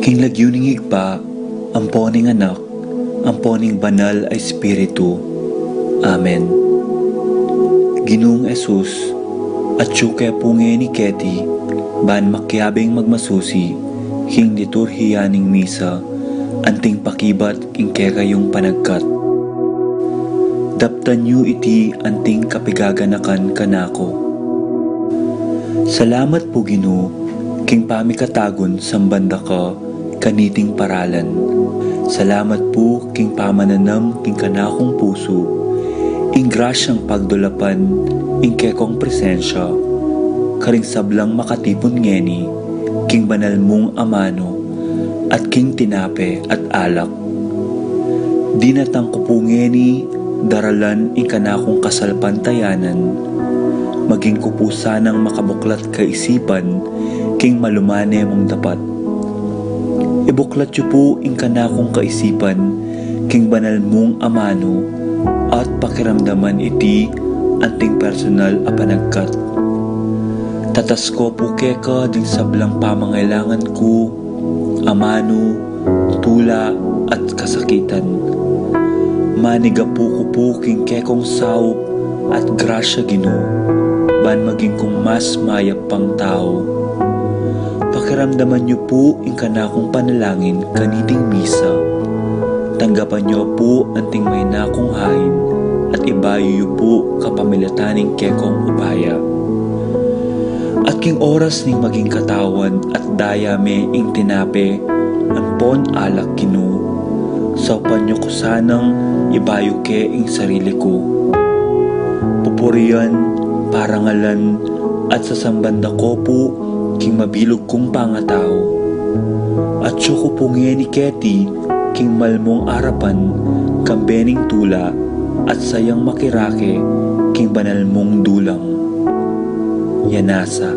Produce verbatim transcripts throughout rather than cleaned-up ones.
Ing lagyu ning Ibpa, ampo ning Anak, ampo ning Banal a Espiritu. Amen. Ginung Jesus, atyu ke pu ngeni keti, ban makiabing magmasusi king liturhiya ning misa, anting pakibat king kekayung panagkat. Daptan yu iti anting kapigaganakan kanaku. Salamat pu, Ginu, king pamikatagun samban da ka kaniting paralan. Salamat pu king pamananam king kanakung pusu ing grasyang pagdulapan ing kekong presensya karing sablang makatipun ngeni king banal mung amanu at king tinape at alak. Dinatang ku pu ngeni daralan ing kanakung kasalpantayanan, maging ku pu sanang makabuklat kaisipan king malumane mung dapat. Ibuklat yu pu ing kanakung kaisipan king banal mung amanu at pakiramdaman iti anting personal a panagkat. Tatas ku pu keka ding sablang pamangailangan ku, amanu, tula, at kasakitan. Manigapu ku pu king kekong saup at grasya, Ginu, ban maging kung mas mayap pang tau. Pakiramdaman yu pu ing kanakung panalangin kaniting misa. Tanggapan yu pu anting maina kung hain at ibayu yu pu kapamilatan ning kekong upaya. At king oras ning maging katawan at daya me ing tinape ampon alak, Ginu, saupan yu ku sanang ibayu ke ing sarili ku. Pupurian, parangalan, at sasamban da ku pu king mabilug kung pangatau. Atyu ku pu ngeni keti king malmung arapan kambe ning tula at sayang makirake king banal mung dulang. Yanasa.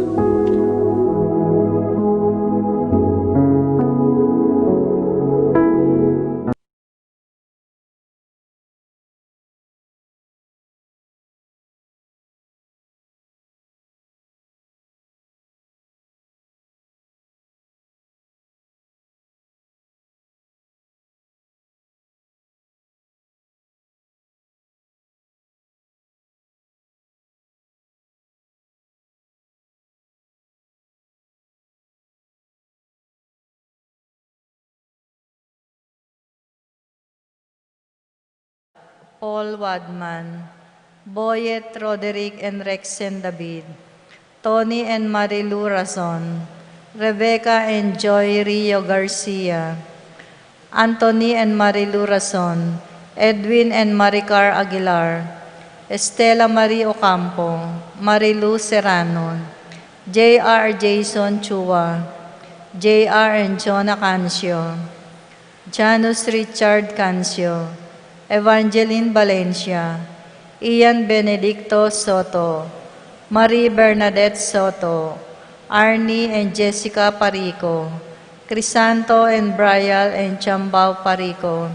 Paul Wadman, Boyet Roderick and Rexen David, Tony and Marilu Rason, Rebecca and Joy Rio Garcia, Anthony and Marilu Rason, Edwin and Maricar Aguilar, Estela Marie Ocampo, Marilu Serrano, J R Jason Chua, J R and Jonah Cancio, Janus Richard Cancio, Evangeline Valencia, Ian Benedicto Soto, Marie Bernadette Soto, Arnie and Jessica Parico, Crisanto and Brial and Chambao Parico,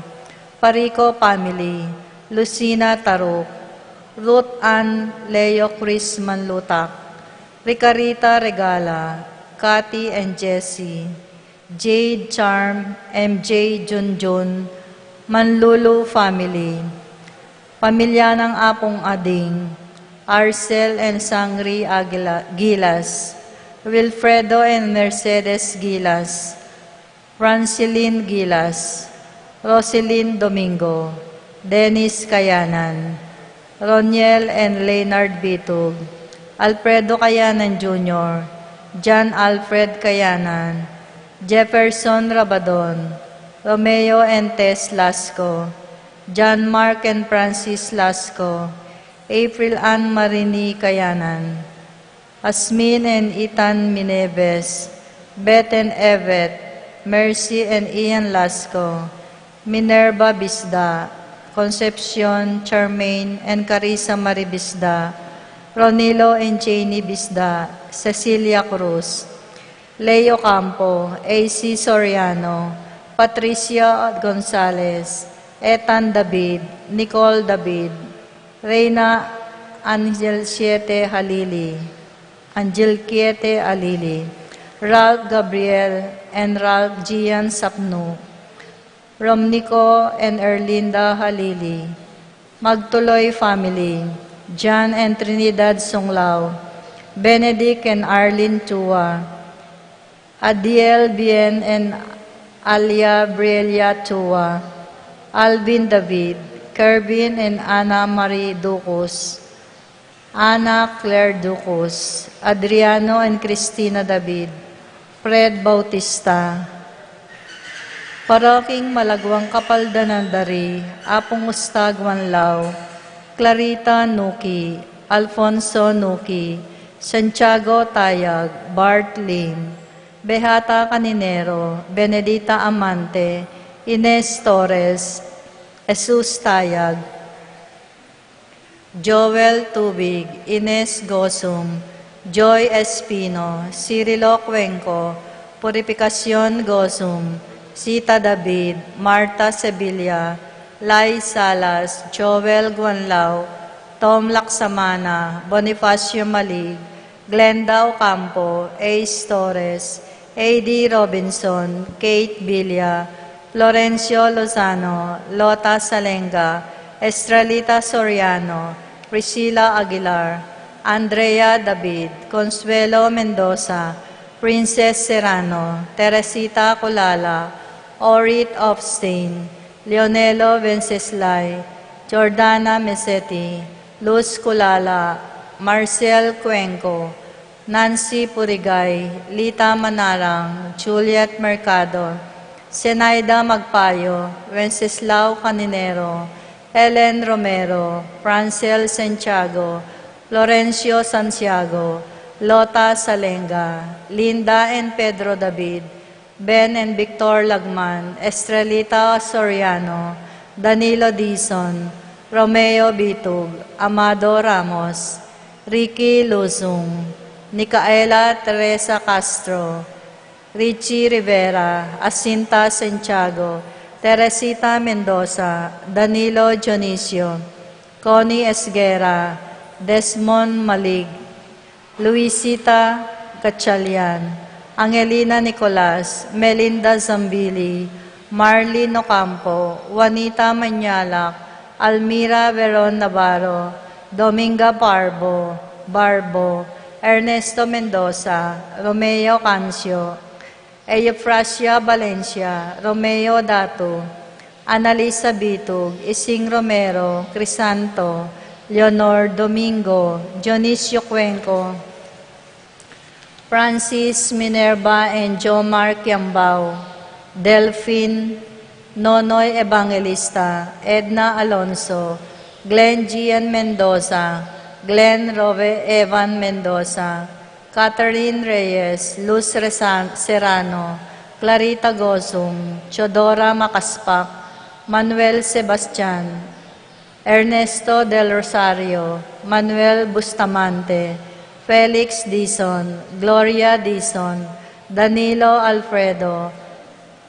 Parico family, Lucina Taruk, Ruth Ann Leo Chris Manlutak, Ricarita Regala, Cathy and Jessie, Jade Charm, M J Junjun, Manlulu family, pamilya ng Apong Ading, Arcel and Sangri Aguila, Gilas, Wilfredo and Mercedes Gilas, Francilin Gilas, Roselyn Domingo, Dennis Kayanan, Roniel and Leonard Bitug, Alfredo Kayanan Junior, John Alfred Kayanan, Jefferson Rabadon, Romeo and Tess Lasco, John Mark and Francis Lasco, April Ann Marini Kayanan, Asmin and Ethan Mineves, Beth and Evet, Mercy and Ian Lasco, Minerva Bisda, Concepcion, Charmaine and Carissa Marie Bisda, Ronilo and Janie Bisda, Cecilia Cruz, Leo Campo, A C Soriano, Patricia Gonzalez, Ethan David, Nicole David, Reina Angel Siete Halili, Angel Kiete Halili, Ralph Gabriel and Ralph Gian Sapnu, Romnico and Erlinda Halili, Magtuloy family, John and Trinidad Sunglao, Benedict and Arlene Chua, Adiel Bien and Alia Brielia Chua, Alvin David, Kervin and Ana Marie Ducos, Ana Claire Ducos, Adriano and Cristina David, Fred Bautista. Paroking malagwang kapaldanan da ri Apung Ustag Wanlaw, Clarita Nuki, Alfonso Nuki, Santiago Tayag, Bart Lim, Behata Caninero, Benedita Amante, Ines Torres, Jesus Tayag, Joel Tubig, Ines Gosum, Joy Espino, Cirilo Cuenco, Purificacion Gosum, Sita David, Marta Sevilla, Lai Salas, Joel Guanlao, Tom Laksamana, Bonifacio Malig, Glenda Ocampo, Ace Torres, A D Robinson, Kate Villa, Florencio Lozano, Lota Salenga, Estrelita Soriano, Priscilla Aguilar, Andrea David, Consuelo Mendoza, Princess Serrano, Teresita Culala, Orit Ofstein, Leonelo Wenceslao, Jordana Mesetti, Luz Culala, Marcel Cuenco, Nancy Purigay, Lita Manarang, Juliet Mercado, Zenaida Magpayo, Wenceslao Caninero, Ellen Romero, Francel Santiago, Florencio Santiago, Lota Salenga, Linda and Pedro David, Ben and Victor Lagman, Estrelita Soriano, Danilo Dizon, Romeo Bitug, Amado Ramos, Ricky Luzung, Nicaela Teresa Castro, Richie Rivera, Jacinta Santiago, Teresita Mendoza, Danilo Dionisio, Connie Esguerra, Desmond Malig, Luisita Gatchalian, Angelina Nicolas, Melinda Zambili, Marlene Ocampo, Juanita Mañalac, Almira Veron Navarro, Dominga Barbo, Barbo, Ernesto Mendoza, Romeo Cancio, Eufrasia Valencia, Romeo Datu, Analisa Bitug, Ising Romero, Crisanto, Leonor Domingo, Dionisio Cuenco, Francis Minerva and Jomar Kiambao, Delfin, Nonoy Evangelista, Edna Alonso, Glenn Gian Mendoza, Glenn Robe Evan Mendoza, Catherine Reyes, Luz Resan-, Serrano, Clarita Gozum, Teodora Macaspac, Manuel Sebastian, Ernesto Del Rosario, Manuel Bustamante, Felix Dizon, Gloria Dizon, Danilo Alfredo,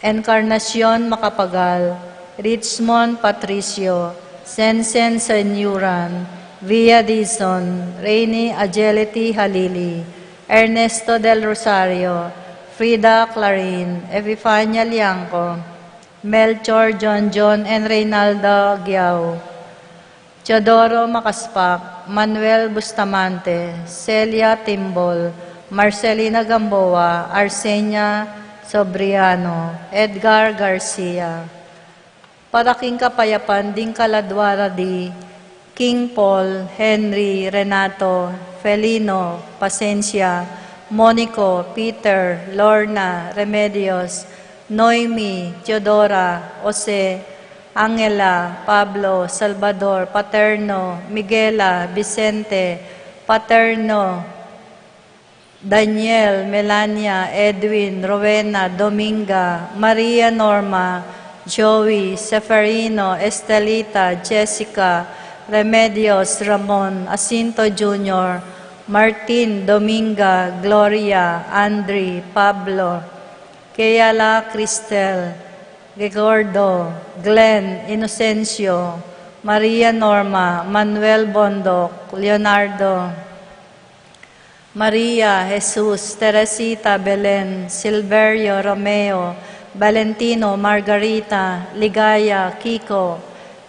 Encarnacion Macapagal, Richmond Patricio, Sensen Senyuran, Via Dizon, Rainy Agility Halili, Ernesto Del Rosario, Frida Clarin, Epifania Liangco, Melchor John John and Reynaldo Aguiao, Teodoro Macaspac, Manuel Bustamante, Celia Timbol, Marcelina Gamboa, Arsenia Sobriano, Edgar Garcia. Para king kapayapan ding kaladua ra di King Paul, Henry, Renato, Felino, Pasencia, Monico, Peter, Lorna, Remedios, Noemi, Teodora, Jose, Angela, Pablo, Salvador, Paterno, Miguela, Vicente, Paterno, Daniel, Melania, Edwin, Rowena, Dominga, Maria Norma, Joey, Seferino, Estelita, Jessica, Remedios, Ramon, Jacinto Junior, Martin, Dominga, Gloria, Andre, Pablo, Kayala, Cristel, Gregorio, Glenn, Inocencio, Maria Norma, Manuel Bondoc, Leonardo, Maria, Jesus, Teresita, Belen, Silverio, Romeo, Valentino, Margarita, Ligaya, Kiko,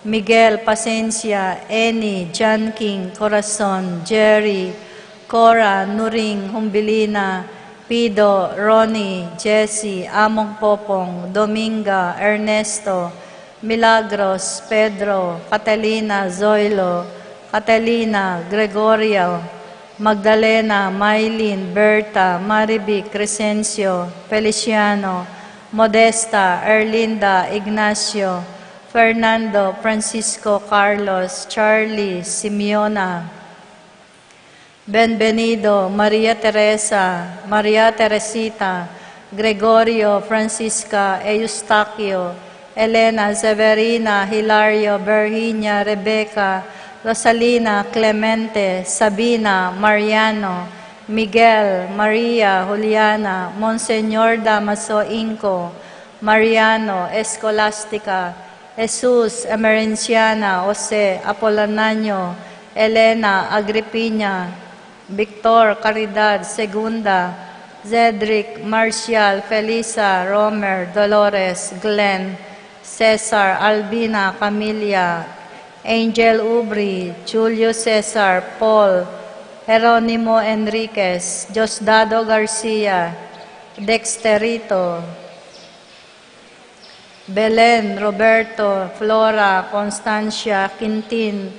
Miguel, Pasencia, Eni, John King, Corazon, Jerry, Cora, Nuring, Humbilina, Pido, Ronnie, Jesse, Among Popong, Dominga, Ernesto, Milagros, Pedro, Catalina, Zoilo, Catalina, Gregorio, Magdalena, Maylin, Berta, Marivic, Crescencio, Feliciano, Modesta, Erlinda, Ignacio, Fernando, Francisco, Carlos, Charlie, Simeona, Benvenido, Maria Teresa, Maria Teresita, Gregorio, Francisca, Eustaquio, Elena, Severina, Hilario, Virginia, Rebecca, Rosalina, Clemente, Sabina, Mariano, Miguel, Maria, Juliana, Monseñor Damaso Inco, Mariano, Escolastica, Jesus, Emerenciana, Jose, Apolonanyo, Elena, Agripina, Victor, Caridad, Segunda, Cedric, Marcial, Felisa, Romer, Dolores, Glenn, Cesar, Albina, Camilla, Angel, Ubri, Julio Cesar, Paul, Jeronimo Enriquez, Diosdado Garcia, Dexterito, Belen, Roberto, Flora, Constancia, Quintin,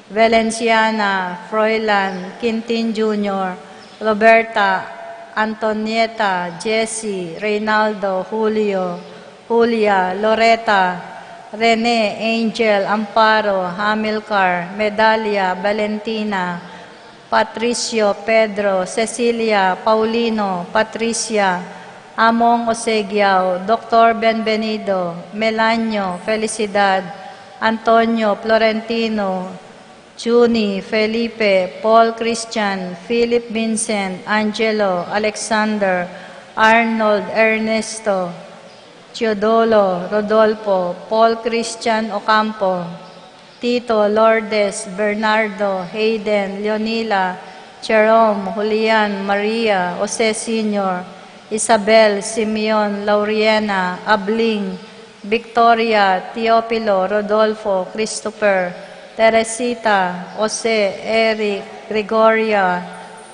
Valenciana, Froilan, Quintin Junior, Roberta, Antonieta, Jesse, Reynaldo, Julio, Julia, Loreta, Rene, Angel, Amparo, Hamilcar, Medalia, Valentina, Patricio, Pedro, Cecilia, Paulino, Patricia, Among Osegiao, Doctor Benvenido, Melanio, Felicidad, Antonio, Florentino, Junie, Felipe, Paul Christian, Philip Vincent, Angelo, Alexander, Arnold, Ernesto, Teodoro, Rodolfo, Paul Christian Ocampo, Tito, Lourdes, Bernardo, Hayden, Leonila, Jerome, Julian, Maria, Jose Senior, Isabel, Simeon, Lauriana, Abling, Victoria, Teofilo, Rodolfo, Christopher, Teresita, Jose, Eric, Gregoria,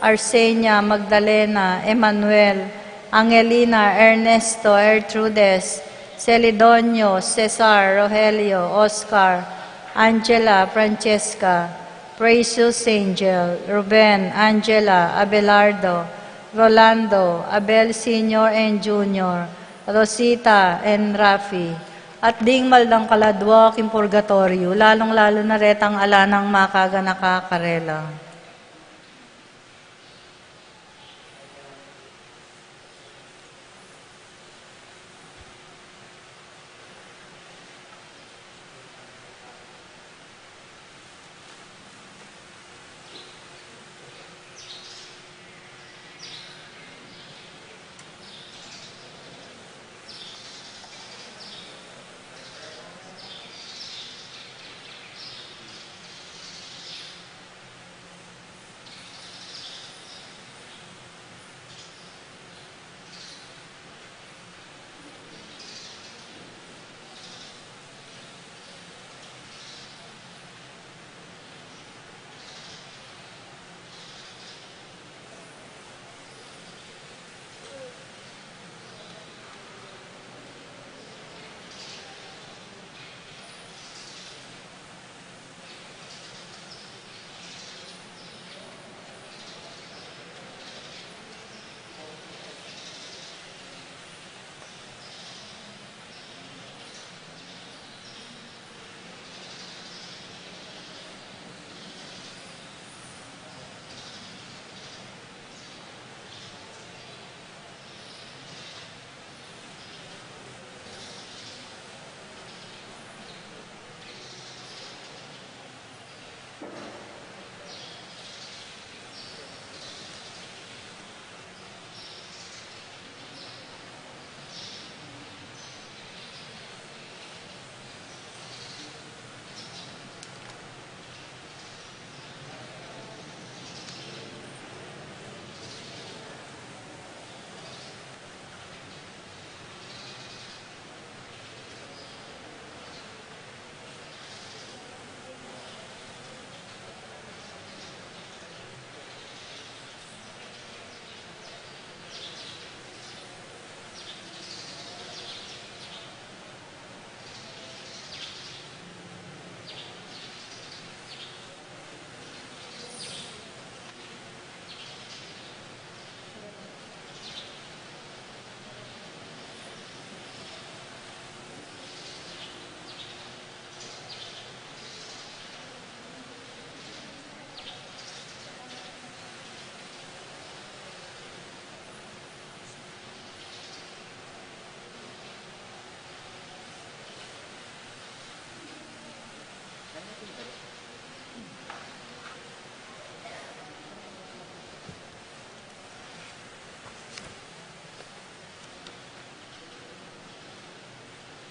Arsenia, Magdalena, Emmanuel, Angelina, Ernesto, Gertrudes, Celidonio, Cesar, Rogelio, Oscar, Angela, Francesca, Precious, Angel, Ruben, Angela, Abelardo, Rolando, Abel Senior and Junior, Rosita, and Rafi. At ding maldang kaladwa king purgatoryo, lalung-lalu na retang ala nang makaganaka karela.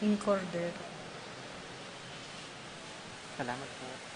Ing Kordero. Salamat po.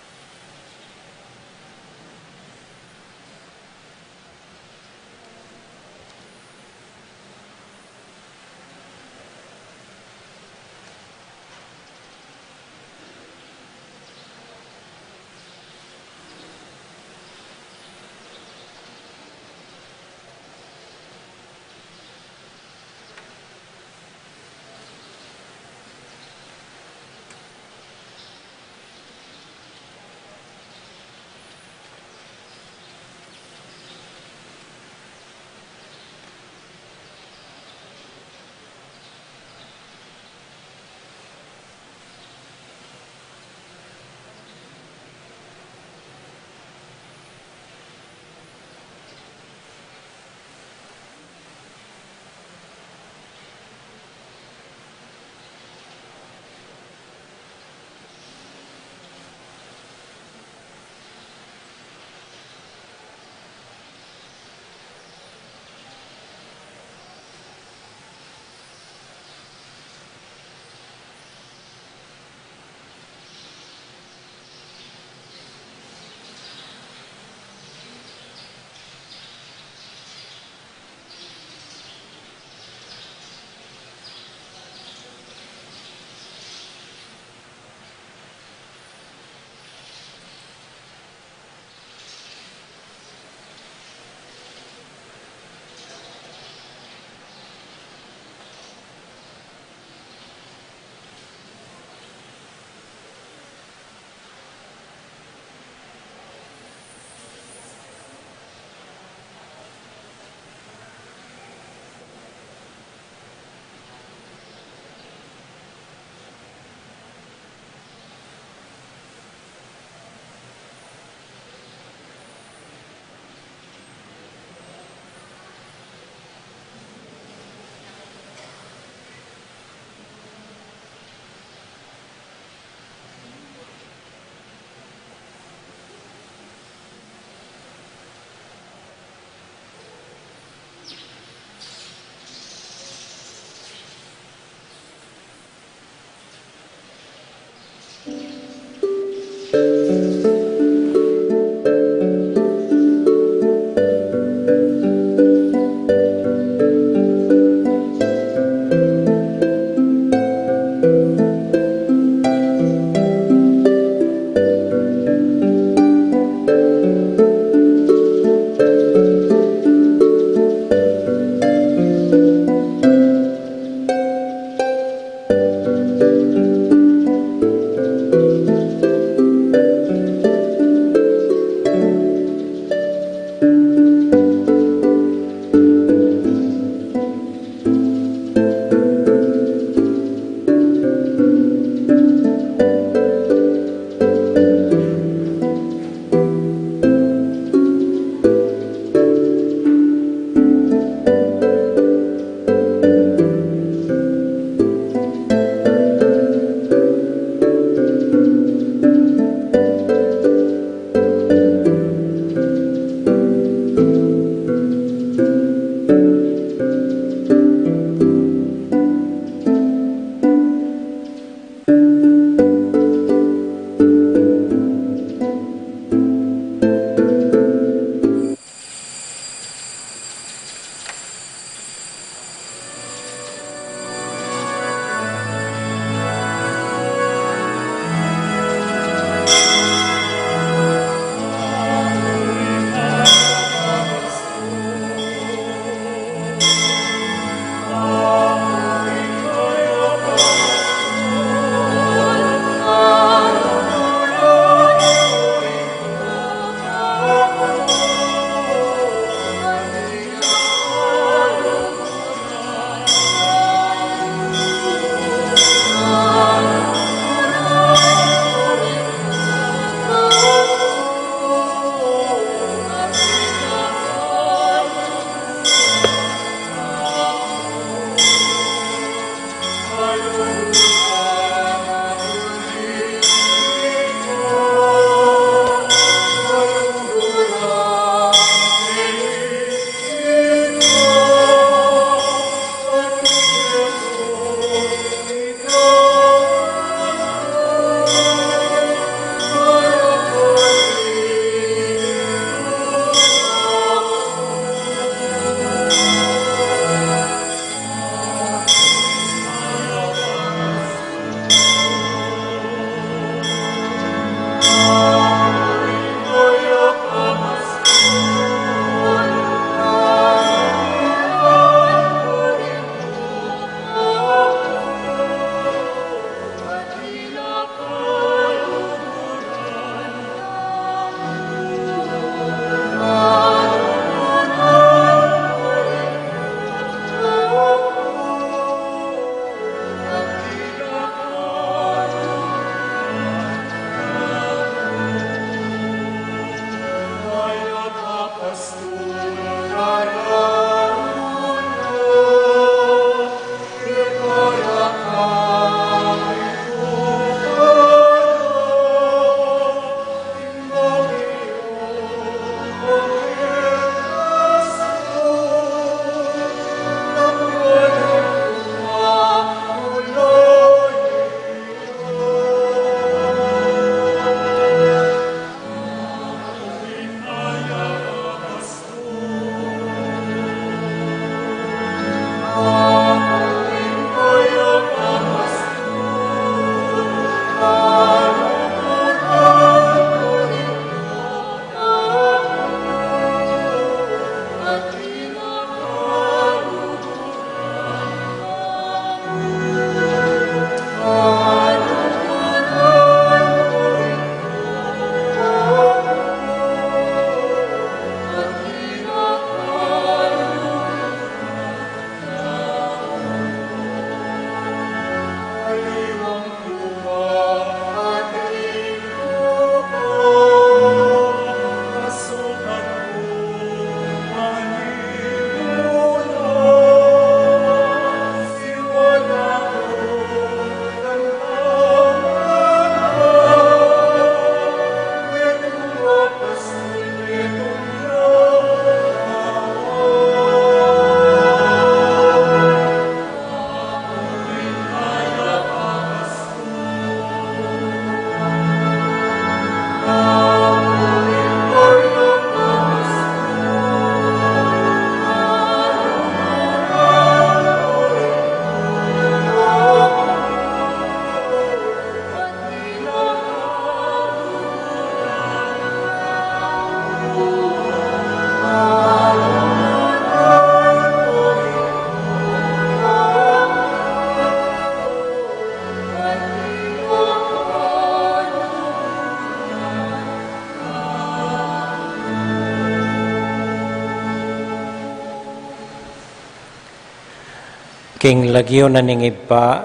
King lagyu na ning Ibpa,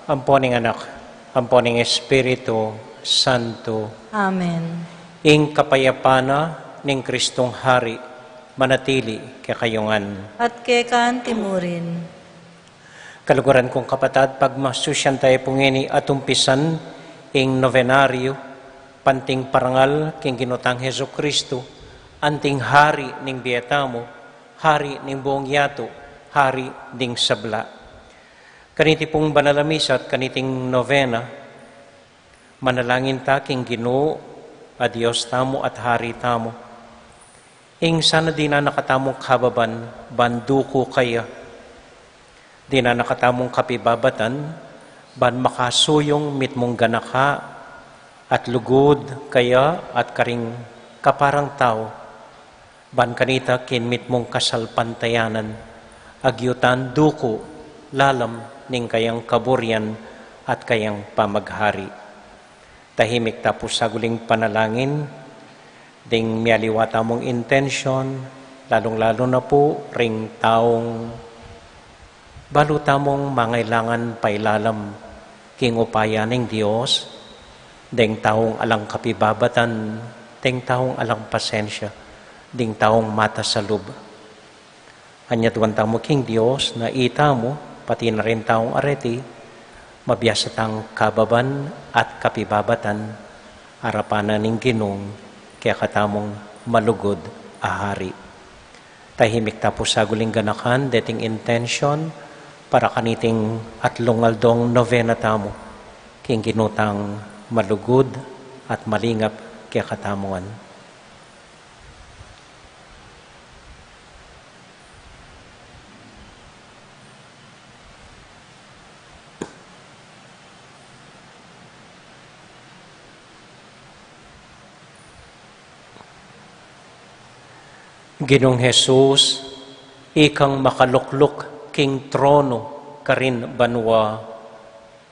ampo ning Anak, ampo ning Espiritu Santo. Amen. Ing kapayapan na ning Kristong Hari manatili kekayu ngan. At keka naman murin. Kaluguran kung kapatad, pagmasusyan tayu pu ngeni at umpisan ing novenaryo, panting parangal king Ginu tang Jesucristo, anting Hari ning bie tamu, Hari ning buung yatu, Hari ding sabla. Kaniti pung banal a misa at kaniting novena, manalangin ta king Ginu a Dios tamu at Hari tamu. Ing sana dinan na katamung kababan ban duku kaya. Dinan na katamung kapibabatan ban makasuyung mitmung ganaka at lugud kaya at karing kaparang tau, ban kanita king mitmung kasalpantayanan, agyutan duku lalam ning kayang kaburian at kayang pamaghari. Tahimik ta pu saguling panalangin, ding mialiwa tamung intensyon, lalung-lalu na pu ring taung balu tamung mangailangan pailalam king upaya ning Dios, ding taung alang kapibabatan, ding taung alang pasensya, ding taung mata sa lub. Anyaduan tamu king Dios na itamu, pati na ring taung areti, mabiasa tang kababan at kapibabatan, arapan na ning Ginung kekatamung malugud a Hari. Tahimik ta pu saguling ganakan deting intensyon para kaniting atlung aldong novena tamu king Ginu tang malugud at malingap kekatamu ngan. Ginung Jesus, ikang makalukluk king trono karin banua,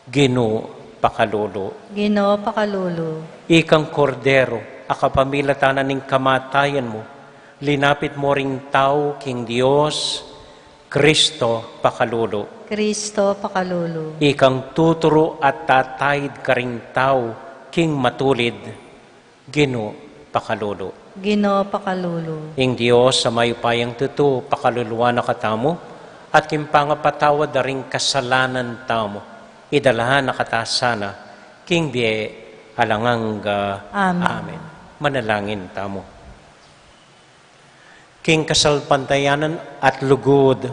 Ginu, pakalulu. Ginu, pakalulu. Ikang Kordero a kapamilatan na ning kamatayan mu, linapit mu ring tau king Dios, Kristo, pakalulu. Kristo, pakalulu. Ikang tuturu at tataid karing tau king matulid, Ginu, pakalulu. Ginu, pakalulu. Ing Dios a mayupayang tutu, pakaluluan na katamu, at king pangapatawad da ring kasalanan tamu, idala na kata sana king bie alang angga. Amen. Amen. Manalangin tamu. King kasalpantayanan at lugud,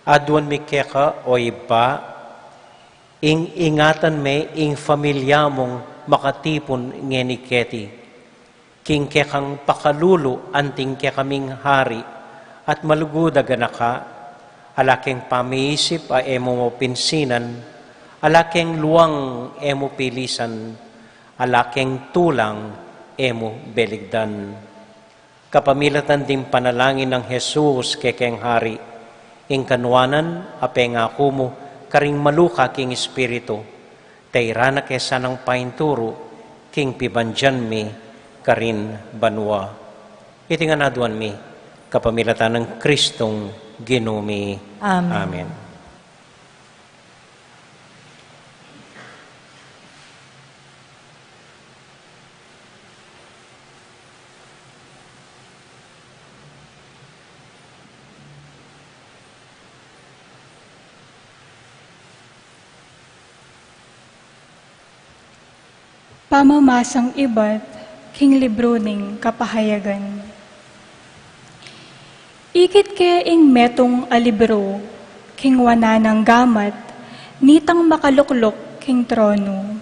aduan mi keka, o Ibpa, ing ingatan me ing familia mung makatipun ngeni keti, king kekang pakalulu anting kekaming hari at malugud a ganaka, ala keng pamiisip a e mu mapinsinan, ala keng luang e mu pilisan, ala keng tulang e mu beligdan. Kapamilatan ding panalangin nang Jesus kekeng Hari, ing kanuanan a pengaku mu karing maluka king espiritu, tairan na ke sanang painturu king pibandian mi karin banua. Iti ngan aduan mi kapamilatan nang Kristong Ginu mi. Amen. Amen. Pamamasang ibat king libru ning Kapahayagan. Ikit ke ing metung a libru king wanan nang gamat nitang makalukluk king trono.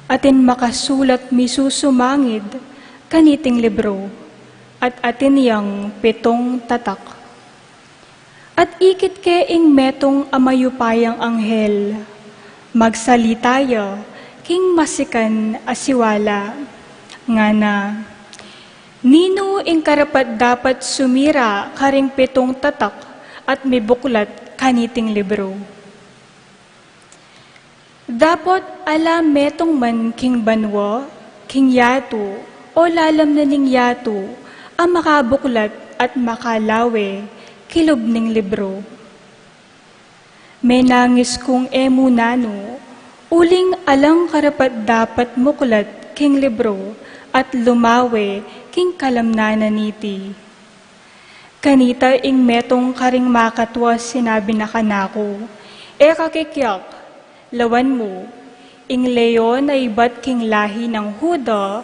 Atin makasulat misusumangid kaniting libru, at atin yang pitung tatak. At ikit ke ing metung a mayupayang anghel, magsalita ya king masikan a siwala, ngana, "Ninu ing karapat-dapat sumira karing pitung tatak at mibuklat kaniting libru?" Dapot ala metung man king banua, king yatu, o lalam na ning yatu, a makabuklat at makalawe kilub ning libru. Menangis kung e mu nanu, uling alang karapat-dapat muklat king libro at lumawe king kalamnan na niti. Kanita ing metung karing makatua sinabi na kanaku, "E ka kikyak, lawan mu, ing leon a ibat king lahi nang Juda,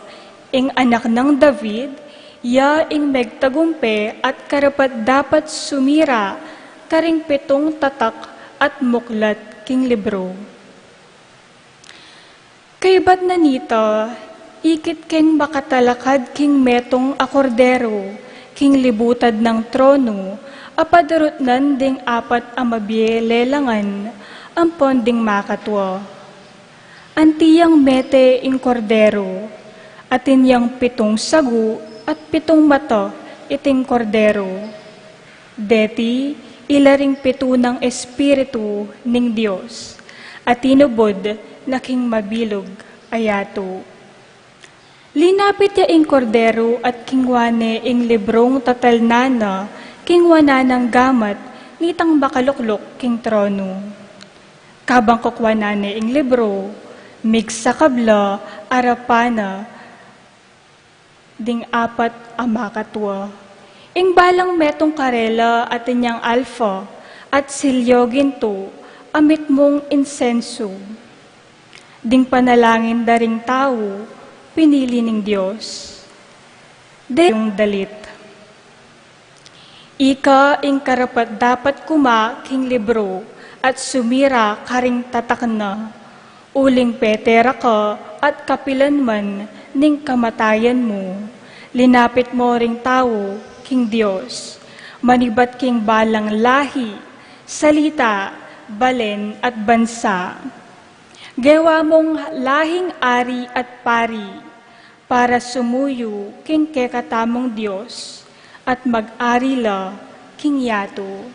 ing anak nang David, ya ing megtagumpe at karapat-dapat sumira karing pitung tatak at muklat king libro." Kaybat na nita, ikit keng makatalakad king metung a kordero king libutad nang trono a padurutnan ding apat a mabie lelangan ampon ding makatua. Anti yang mete ing kordero, atin yang pitung sagu at pitung mata iting kordero. Deti ila ring pitu nang espiritu ning Dios a tinubud na king mabilug a yatu. Linapit ya ing kordero at kingwa ne ing librung tatalnan na king wanan nang gamat nitang makalukluk king trono. Kabang kukwanan ne ing libro, migsakab la arapan na ding apat a makatua. Ing balang metung karela atin yang alfa at silyo gintu a mitmung insensu. Ding panalangin da ring tau pinili ning Dios. Deng dalit. Ika ing karapat-dapat kuma king libro at sumira karing tatak na. Uling pete ra ka at kapilan man ning kamatayan mu, linapit mo ring tau king Dios, manibat king balang lahi, salita, balen at bansa. Gewa mong lahing ari at pari, para sumuyu king kekatamung Dios at mag-ari la king yatu.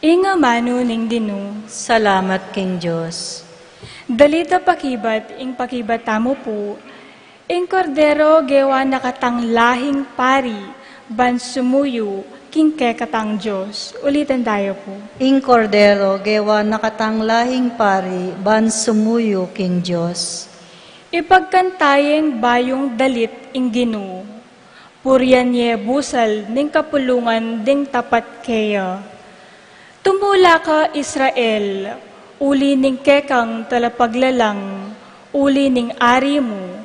Ing amanu ning Ginu. Salamat king Dios. Dalit a pakibat, ing pakibat tamu pu, ing kordero gewa na katang lahing pari, ban sumuyu king kekatang Dios. Ulitan tayo pu. Ing kordero gewa na katang lahing pari, ban sumuyu king Dios. Ipagkanta yeng bayung dalit ing Ginu. Purian ye busal ning kapulungan ding tapat keya. Tumula ka Israel, uli ning kekang talapaglalang, uli ning ari mu,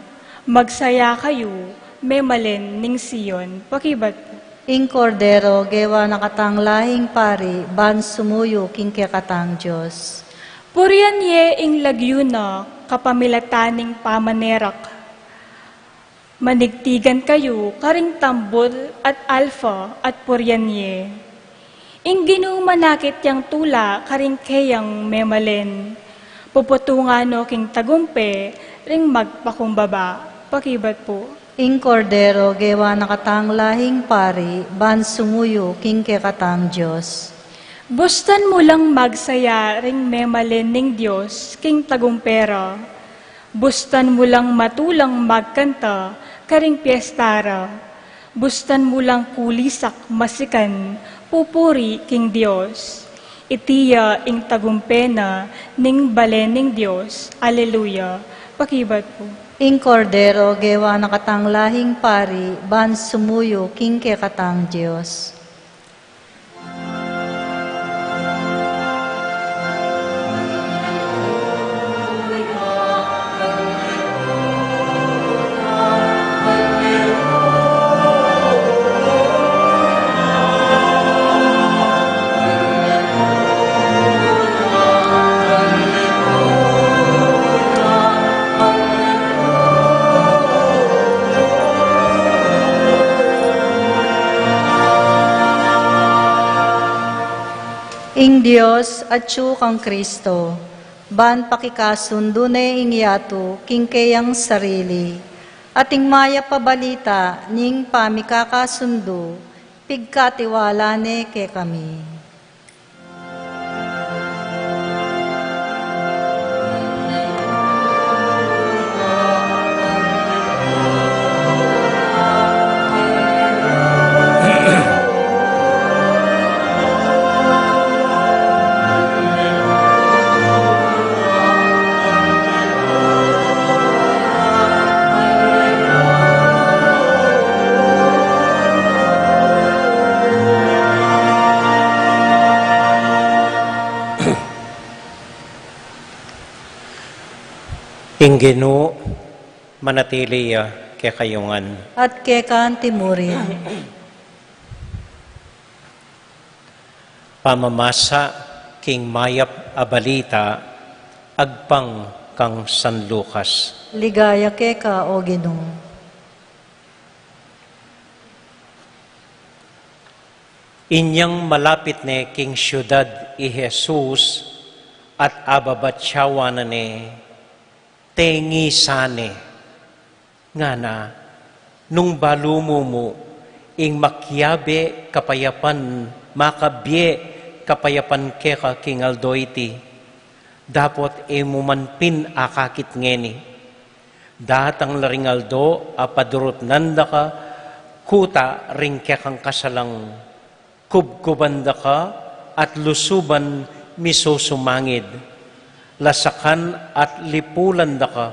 magsaya kayu, memalen ning Sion. Pakibat. Ing kordero gewa na katang lahing pari, ban sumuyu king kekatang Dios. Purian ye ing lagyu na kapamilatan ning pamanerak. Manigtigan kayu karing tambul at alfa at purian ye. Ing Ginu manakit yang tula karing keyang memalen. Puputungan no king tagumpe ring magpakumbaba. Pakibat pu. Ing kordero gewa na katang lahing pari, ban sumuyu king kekatang Dios. Bustan mu lang magsaya ring memalen ning Dios king tagumpe ra. Bustan mu lang matulang magkanta karing piesta ra. Bustan mu lang kulisak masikan pupuri king Dios. Iti ya ing tagumpe na ning balen ning Dios. Aleluya. Pakibat pu. Ing kordero gewa na katang lahing pari, ban sumuyu king kekatang Dios. Ing Dios atyu kang Kristo, ban pakikasundu ne ing yatu king keyang sarili, at ing mayap a balita ning pamikakasundu, pigkatiwala ne kekami. Ing Ginu manatili ya kekayu ngan. At keka anti murin. Pamamasa king mayap a balita agpang kang San Lucas. Ligaya keka, O Ginu. Inyang malapit ne king siudad i Jesus at ababatyawan na ne, "Tengi sa ne," ngana, "nung balu mu mu ing makiabe kapayapan, makabie kapayapan keka king aldo iti, dapot e mu man pin akakit ngeni. Datang la ring aldo a padurutnan da ka kuta ring kekang kasalang, kubkuban da ka at lusuban misusumangid, lasakan at lipulan da ka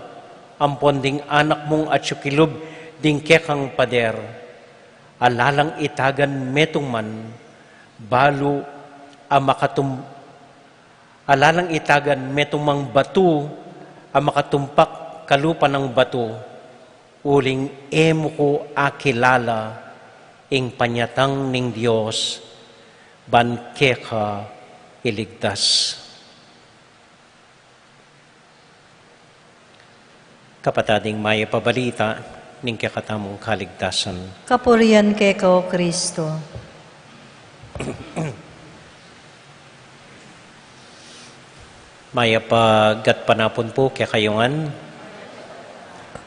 ampon ding anak mung atiu kilub ding kekang pader. Ala lang itagan metung man balu a makatum-, ala lang itagan metung mang batu a makatumpak kalupa nang batu, uling e mu ku akilala ing panyatang ning Dios ban keka iligtas." Kapatad, ing mayap a balita ning kekatamung kaligtasan. Kapurian keka, O Kristo. Mayap a gatpanapun pu kekayu ngan.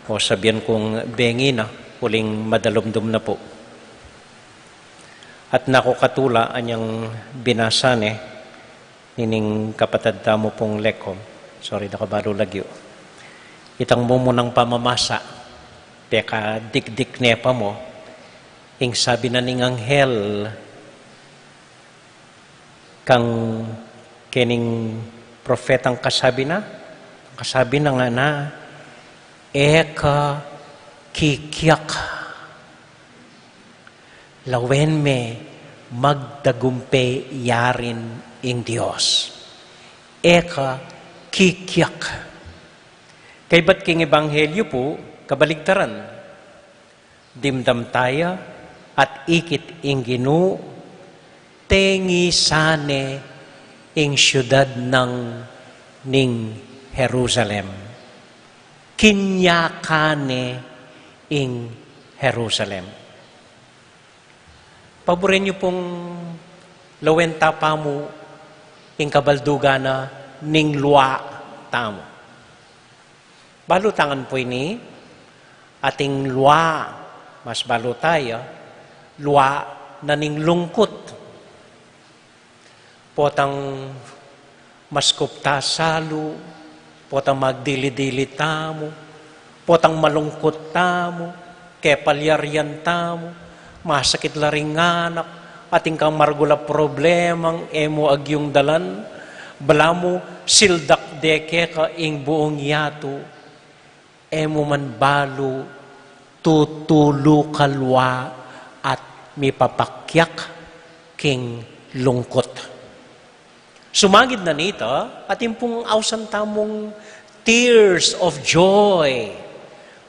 O, sabian kung bengi na, uling madalumdum na pu. At naku katula anyang binasa ne nining kapatad tamu pung Lekom. Sorry, da ka balu lagyu. Itang mumunang pamamasa, pekadikdik ne pa mu, ing sabi na ning anghel kang kening propetang kasabi na, kasabi na ngana, "E ka kikiak. Lawen me magtagumpe yarin ing Dios. E ka kikiak." Kaybat king ebanghelyu pu, kabaligtaran. Dimdam taya at ikit ing Ginu, tengi sa ne ing siudad nang ning Jerusalem. Kinyakan ne ing Jerusalem. Paburen yu pung lawen ta pa mu ing kabaldugan na ning lua tamu. Balu ta ngan pu ini, ating lua, mas balu taya, lua na ning lungkut. Potang maskup ta salu, potang magdili-dili tamu, potang malungkut tamu, kepalyarian tamu, masakit la ring anak, ating kang maragul a problemang e mu agyung dalan, balamu sildak de keka ing buung yatu, e mu man balu tutulu ka lua at mipapakiak king lungkut. Sumagid na nita, atin pung ausan tamung tears of joy.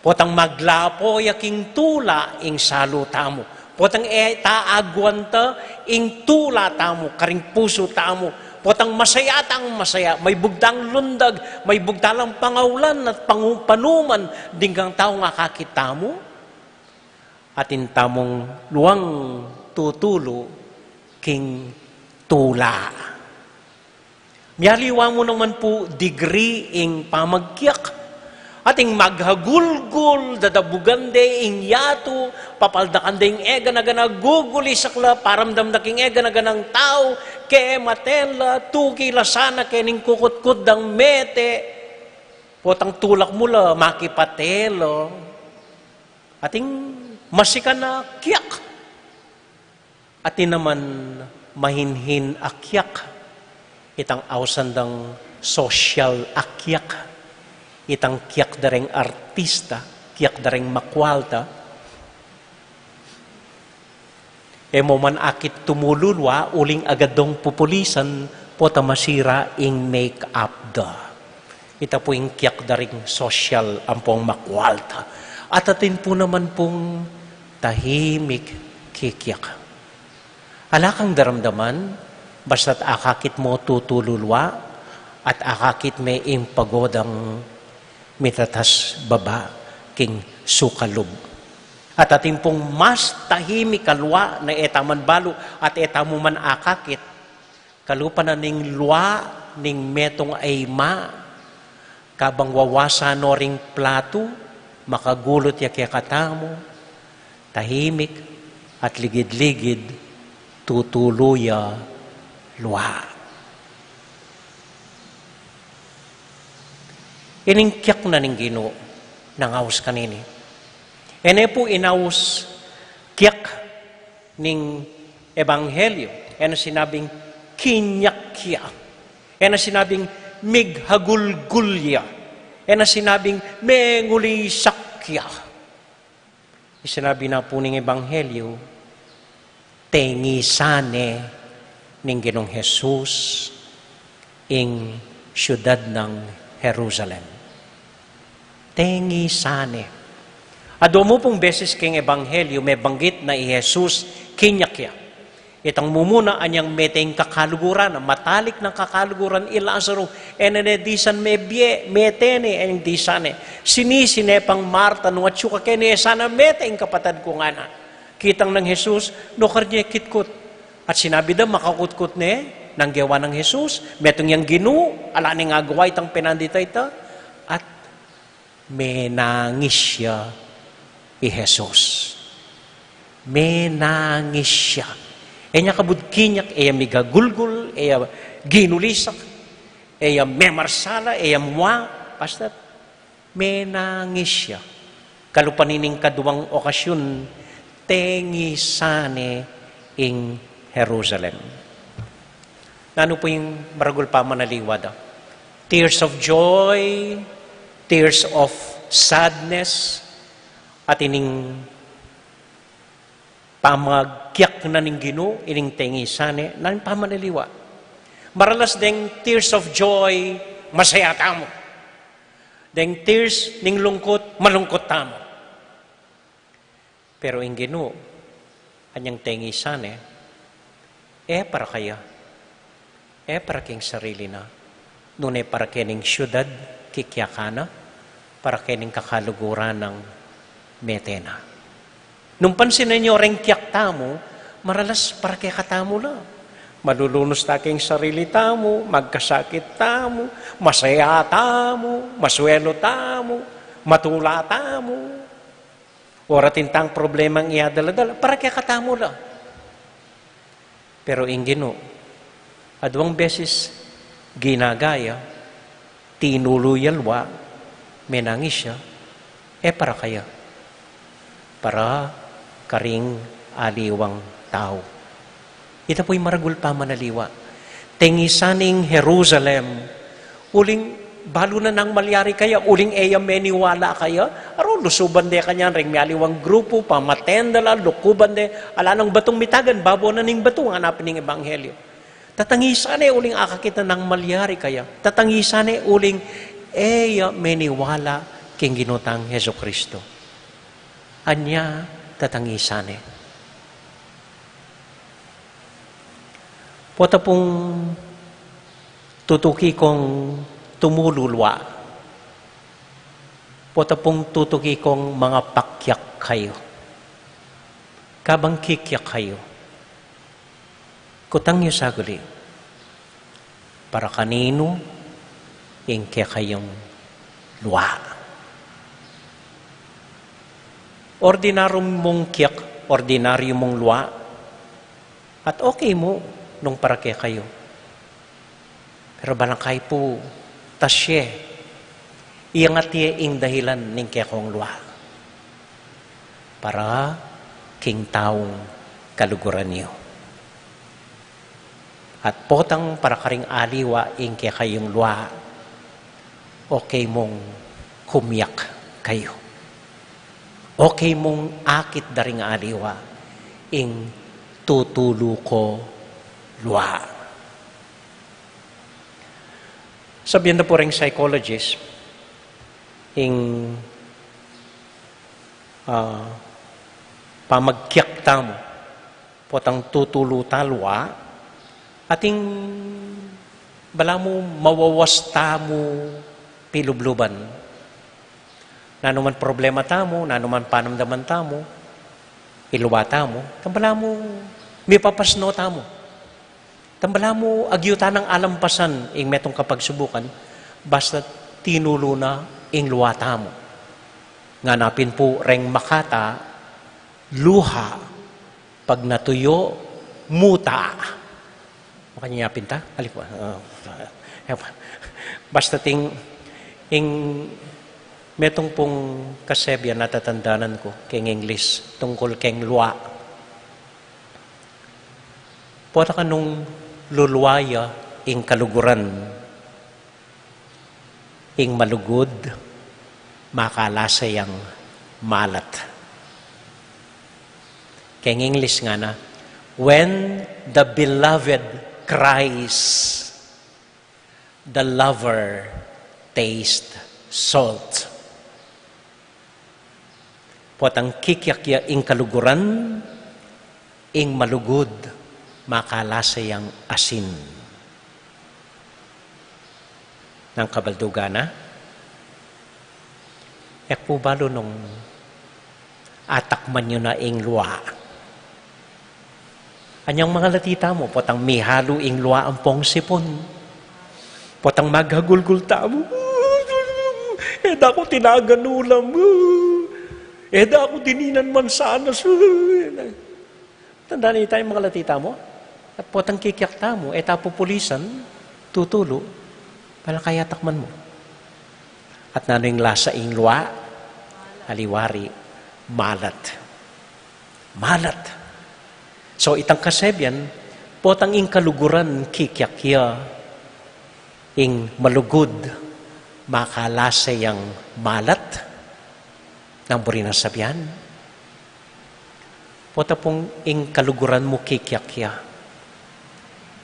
Potang maglapo ya king tula ing salu tamu. Potang e ta agwanta ing tula tamu, karing pusu tamu. Potang masaya tang masaya, maibug tang lundag, maibug ta lang pangaulan at pangu-, panuman ding kang taung akakit tamu. Atin tamung luang tutulu king tula. Mialiwa mu naman pu degree ing pamagkiak. Ating maghagulgul, dadabugan de ing yatu, papaldakan de ing egana-gana, gugulisak la, paramdam da king egana-ganang tau, kemate la, tuki la sana kening kukutkut dang mete, potang tulak mu la, makipate la. Ating masikan a kiak. Atin naman mahinhin a kiak, itang ausan dang sosyal a kiak, itang kiak da reng artista, kiak da reng makwalta. E mu man akit tumululwa, uling agad dong pupulisan, pota masira ing make-up da. Ita pu ing kiyak da ring sosyal ampong makwalta. At atin pu naman pung tahimik kikiyak. Ala kang daramdaman, basta't akakit mu tutululwa, at akakit me ing pagodang mitatas baba king sukalub. At atin pung mas tahimik a lwa na e ta man balu at e ta mu man akakit, kalupa na ning lwa ning metung a ima, kabang wawasa no ring platu, makagulut ya kekatamu, tahimik at ligid-ligid, tutulu ya lwa. Ining kiyak na ning Ginu, nang aus kanini. E ne pu inaus kiyak ning ebanghelyo, e na sinabing kinyak ya, e na sinabing mighagulgul ya, e na sinabing mengulisak ya. Isinabi na pu ning ebanghelyo, tengisan ne ning Ginung Jesus ing syudad nang Jerusalem. Tengisan ne. Adwa mu pung beses king ebanghelyo mebanggit na i Jesus kinyak ya. Itang mumuna, anyang mete ing kakaluguran, matalik nang kakaluguran i Lazaro, e na ne disan mebie, mete ne, anyang disan ne. Sinisi ne pang Marta, nung atyu ka keni, e sana mete ing kapatad ku, ngana. Kitang nang Jesus, nukar ne kitkut. At sinabi da, makakutkut ne, nang gewa nang Jesus, metung yang Ginu, ala neng agawa itang penandit a ita. At menangis ya i Jesus. Menangis ya. E ne kabud kinyak, e ya mighagulgul, e ya ginulisak, e ya memarsala, e ya mua, basta menangis ya. Kalupa nining kadwang okasyun, tengisan ne ing Jerusalem. Nanu pu ing maragul pamanaliwa da? Tears of joy, tears of sadness, at ining pamagkiyak na ning Ginu, ining tengisan ne, nanu ing pamanaliwa? Maralas deng tears of joy, masaya tamu. Deng tears ning lungkut, malungkut tamu. Pero ing Ginu, anyang tengisan ne, e para kaya, e para king sarili na, nune para kening syudad kikyakan na, para kening kakaluguran nang mete na. Nung pansinan yu reng kiyak tamu, maralas para kekatamu la. Malulunus ta king sarili tamu, magkasakit tamu, masaya tamu, maswelo tamu, matula tamu. O atin tang problemang iyadala-dala, para kekatamu la. Pero ing Ginu, adwang beses ginaga ya, tinulu ya lwa, menangis ya, e para kaya, para karing aliwang tau. Ita pu'y maragul pamanaliwa. Tengisan ne ing Jerusalem, uling balu na nang malyari kaya, uling e ya meniwala kaya, aru lusuban de kanyan reng mialiwang grupu, pamaten da la, lukuban de, ala nang batung mitagan, babuan na ning batu, ngana pin ning ebanghelyo. Tatangisan ne uling akakit na nang malyari kaya, tatangisan ne uling e ya meniwala king Ginu tang Jesucristo. Anya tatangisan ne. Pota pung tutuki kong tumululwa. Pota pung tutuki kong mangapakyak kayu. Kabang kikyak kayu, kutang yu saguli, para kaninu ing kekayung lwa? Ordinaryu mung kyak, ordinaryu mung lwa, at okay mu nung para kekayu. Pero balangkay pu, tasye, iyangat ye ing dahilan ning kekong lwa para king taung kaluguran yu. At potang para karing aliwa ing kekayung lwa, okay mung kumyak kayu. Okay mung akit da ring aliwa ing tutulu ko lwa. Sabian da pu ring psychologist, ing, ah, pamagkiak tamu, potang tutulu ta lua, ating balamu mawawas tamu pilubluban. Nanu man problema tamu, nanu man panamdaman tamu, ilua tamu, tambalamu mipapasno tamu. Tambalamu agyu tanang alampasan ing metung kapagsubukan, basta tinulu na ing lua tamu. Ngana pin pu reng makata, luha, pag natuyo, muta. Makanya pin ta? Ali pu, ah, basta ting, ing metung pung kasebian natatandanan ku, keng English, tungkul keng lua. Pota kanung lulua ya ing kaluguran, ing malugud, makalasa yang malat. Keng English ngana, "When the beloved cries, the lover taste salt." Potang kikiak ya ing kaluguran, ing malugud, makalasa yang asin. Nang kabaldugan na, e ku balu nung atakman yu na ing lua. Anyang mangalati tamu, potang mihalu ing lua ampong sipun. Potang maghagulgul tamu. E da ku tinagan ulam. E da ku dininan mansanas. Tandaan yu ing mangalati tamu. At potang kikiak tamu, e ta pupulisan, tutulu, palakayatakman mu. At nanu ing lasa ing lua, aliwari, malat. Malat. So, itang kasebian, potang ing kaluguran kikiak ya, ing malugud, makalasa yang malat, nang buri nang sabian. Pota pung ing kaluguran mu kikiak ya.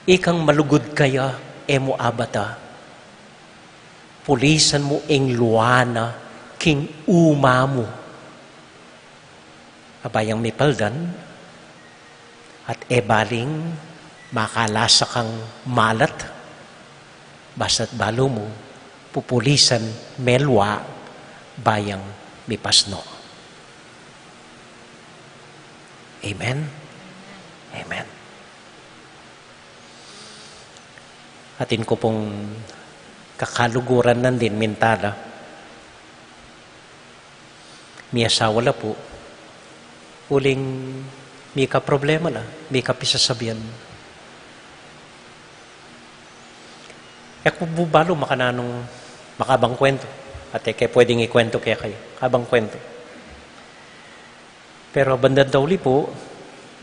Ikang malugud ka ya, e mu abata. Pulisan mu ing lua na king uma mu. Abayang mipaldan, at e baling makalasa kang malat, basta't balu mu, pupulisan me lua, bayang mipasno. Amen? Amen. Atin ku pung kakaluguran nandin mintala. Miasawa la pu. Uling mika problema la, mika pisasabian. E ku bu balu makananung makabang kuwentu. At e ke pwedeng ikuwentu kekayu. Kabang kuwentu. Pero bandang tauli pu,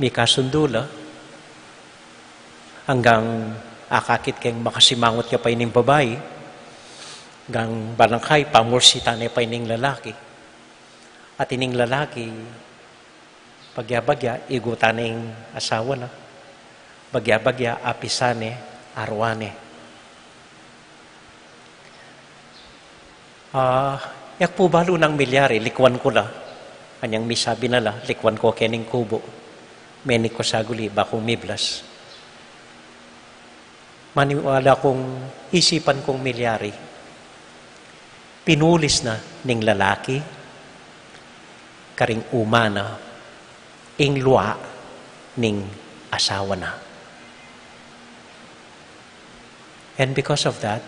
mikasundu la, anggang akakit keng makasimangut ya pa ining babai, anggang barangay, pamulsitan ne pa ining lalaki. At ining lalaki, bagya-bagya, igutan ne ing asawa na. Bagya-bagya, apisan ne, aruan ne. Ah, e ku pu balu nang milyari, likwan ku la. Anyang misabi na la, likwan ku kening kubo. Menik ku saguli, bakung miblas. Maniwala kung isipan kung milyari. Pinulis na ning lalaki, karing uma na, ing lua ning asawa na. And because of that,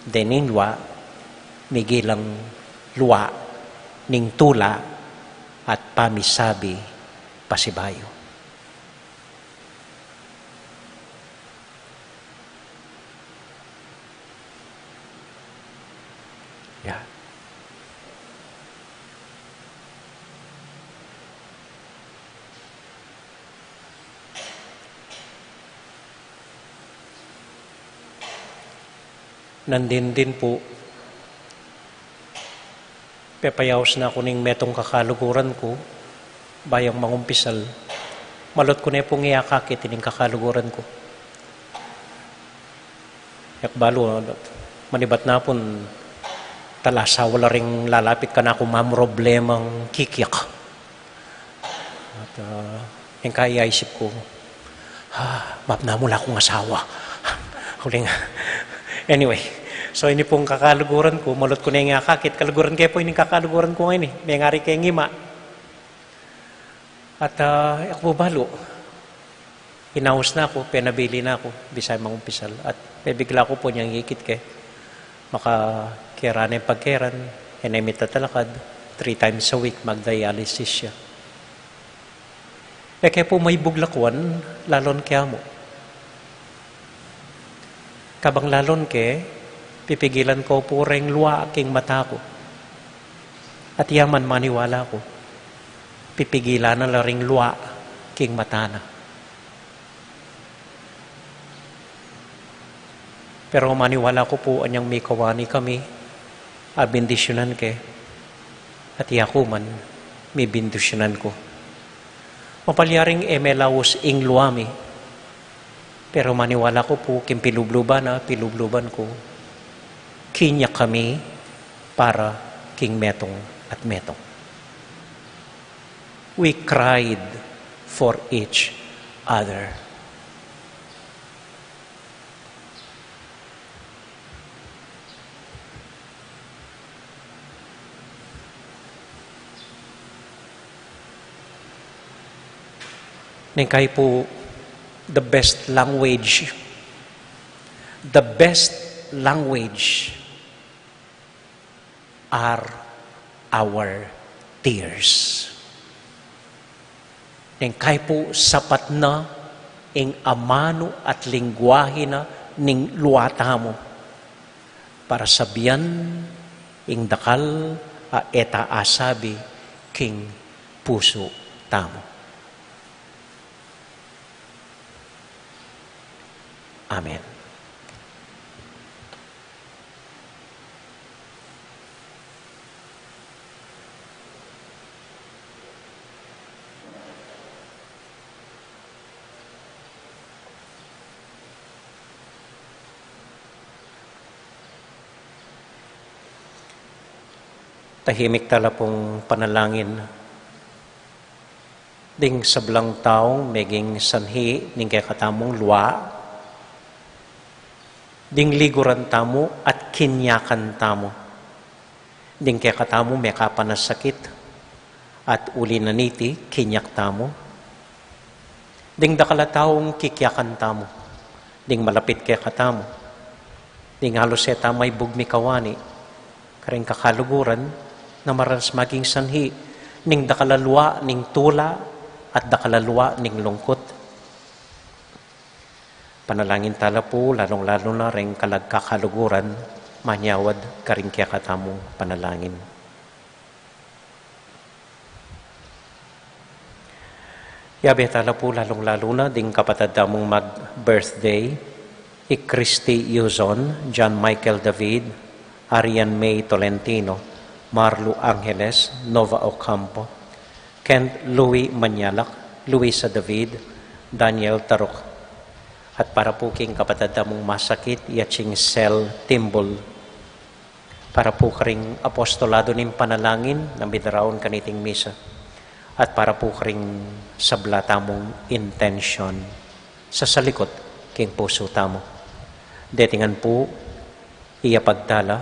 dening lua, migilang lua ning tula at pamisabi pasibayu. Ya. Nandin din pu, pepayaus na ku ning metung kakaluguran ku, bayang mangumpisal, malut ku ne pung iakakit ining kakaluguran ku. E ku balu, Manibat na pun talasawa la ring lalapit kanaku mamroblemang kikyak. At, ah, ing kayaisip ku, ah, mapna mu la kung asawa. Uling, anyway, so ini pung kakaluguran ku, malut ku ne nga akakit, kaluguran ke pu ini kakaluguran ku ngeni, mengari ke ngima. At, ah, e ku pu balu. Inaus na ku, penabili na ku, bisa mangumpisal. At pebigla ku pu nyang ikit ke, makakeran e pagkeran, e ne mitatalakad, three times a week, magdialysis ya. E ke pu maibuglakuan, lalon ke amu. Kabang lalon ke, pipigilan ko pu reng lua king mata ku. At ya man maniwala ku, pipigilan na la ring lua king mata na. Pero maniwala ku pu anyang mikawani kami, a bendisyunan ke, at ya ku man, mibindisyunan ku. Mapalyaring e melaus ing lua mi, pero maniwala ku pu king pilubluban na, pilubluban ku, kinyak kami para king metung at metung. We cried for each other. Neng kai pu, the best language, the best language are our tears. Neng kai pu sapat na ing amanu at lingwahe na ning lua tamu para sabian ing dakal a e ta asabi king pusu tamu. Amen. Tahimik tala pung panalangin. Ding sablang taung meging sanhi ning kekatamung lua, ding liguran tamu at kinyakan tamu, ding kekatamu mekapanasakit, at uli na niti kinyak tamu, ding dakal a taung kikyakan tamu, ding malapit kekatamu, ding alus e ta maibug mikawani, karing kakaluguran, na mararas maging sanhi ning dakal a lua ning tula at dakal a lua ning lungkut. Panalangin tala pu, lalung-lalu na ring kalag kakaluguran, manyawad karing kekatamung panalangin. Yabe tala pu, lalung-lalu na ding kapatad tamung mag-birthday, i Christy Yuzon, John Michael David, Arian May Tolentino, Marlu Angeles, Nova Ocampo, Kent Louis Manyalak, Luisa David, Daniel Taruk. At para pu king kapatad tamung masakit, i Aching Sel Timbul. Para pu karing apostolado ning panalangin na midaraun kaniting misa. At para pu karing sabla tamung intensyon sasalikut king pusu tamu. Deti ngan pu, iyapag tala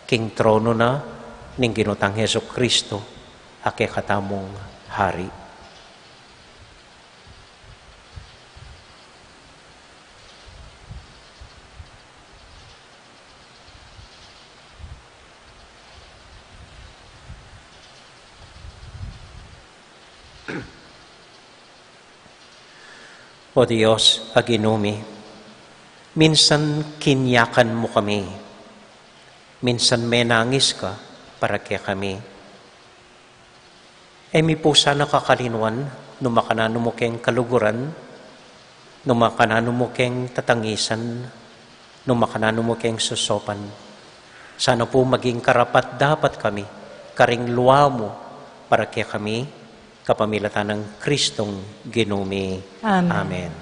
king tronu na ning Ginu tang Jesucristo, a kekatamung Hari. O Dios a Ginu mi, minsan kinyakan mu kami, minsan menangis ka para kekami. E mi pu sana kakalinuan, nu makananu mu keng kaluguran, nu makananu mu keng tatangisan, nu makananu mu keng sosopan. Sana pu maging karapat-dapat kami karing lua mu para kekami, kapamilatan nang Kristong Ginu mi. Amen. Amen.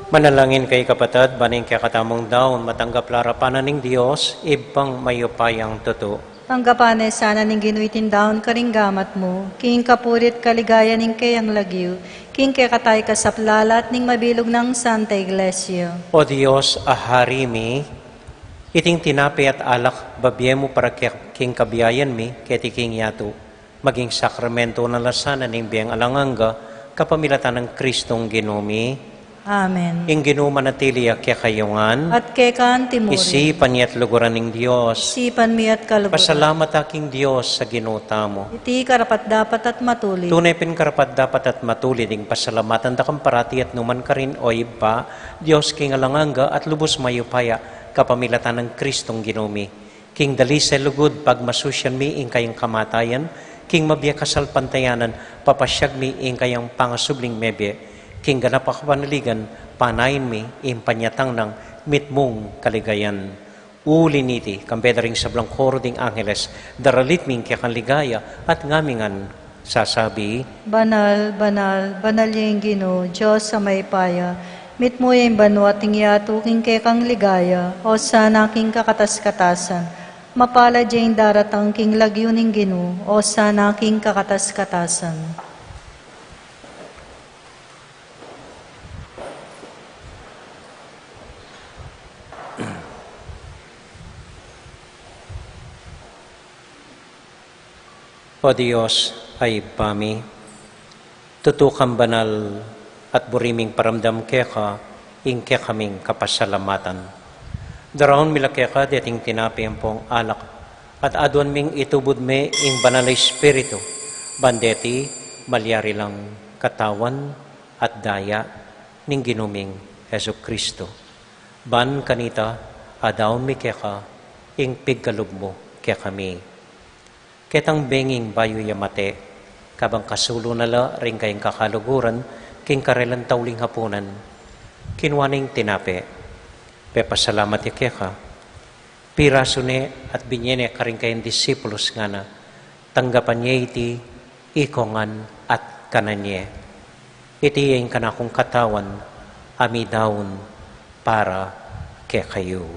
Manalangin kayu, kapatad, ban ing kekatamung daun matanggap la arapan na ning Dios, Ibpang mayupayang tutu. Tanggapan na sana ning Ginu iting daun karing gamat mu, king kapurian at kaligayan ning keyang lagyu, king kekatang kasaplalan at ning mabilug nang Santa Iglesia. O Dios, a Hari mi, iting tinape at alak babie mu para ke-, king kabiayan mi, keti king yatu, maging sakramento na la sana ning bie alang angga, kapamilatan nang Kristong Ginu mi. Amen. Ing Ginu manatili ya kekayu ngan. At keka mu rin. Isipan ye at luguran ning Dios. Isipan mi at kaluguran. Pasalamat ta king Dios a Ginu tamu. Iti karapat-dapat at matulid. Tune pin karapat-dapat at matulid ing pasalamatan da ka parati at nu man karin, o Ibpa, Dios king alang angga at lubus mayupaya, kapamilatan nang Kristong Ginu mi. King dalisel lugud pagmasusyan mi ing kayang kamatayan, king mabie a kasalpantayanan papasyag mi ing kayang pangasubling mebie, king ganap a kapanaligan panayan mi ing panyatang nang mitmung kaligayan. Uli niti, kambe da ring sablang koro ding angeles, daralit mi ing kekang ligaya at ngami ngan sasabi: Banal, banal, banal ya ing Ginu, Dios a mayupaya, mitmu ya ing banua at ing yatu king kekang ligaya, Osana king kakatas-katasan. Mapalad ya ing daratang king lagyu ning Ginu, Osana king kakatas-katasan. O Dios a Ibpa mi, tutu kang banal at buri ming paramdam keka ing kekaming kapasalamatan. Daraun mi la keka deting tinape ampong alak, at aduan ming itubud me ing Banal a Espiritu, ban deti malyari lang katawan at daya ning Ginu ming Jesucristo. Ban kanita, adaun mi keka ing pigkalub mu kekami. Ketang benging bayu ya mate, kabang kasulu na la ring kayang kakaluguran king karelang tauling hapunan, kinua ne ing tinape, pepasalamat ya keka, pirasu ne at binie ne karing kayang disipulus, ngana: Tanggapan ye iti, ikong ngan at kanan ye. Iti ya ing kanakung katawan a midaun para kekayu.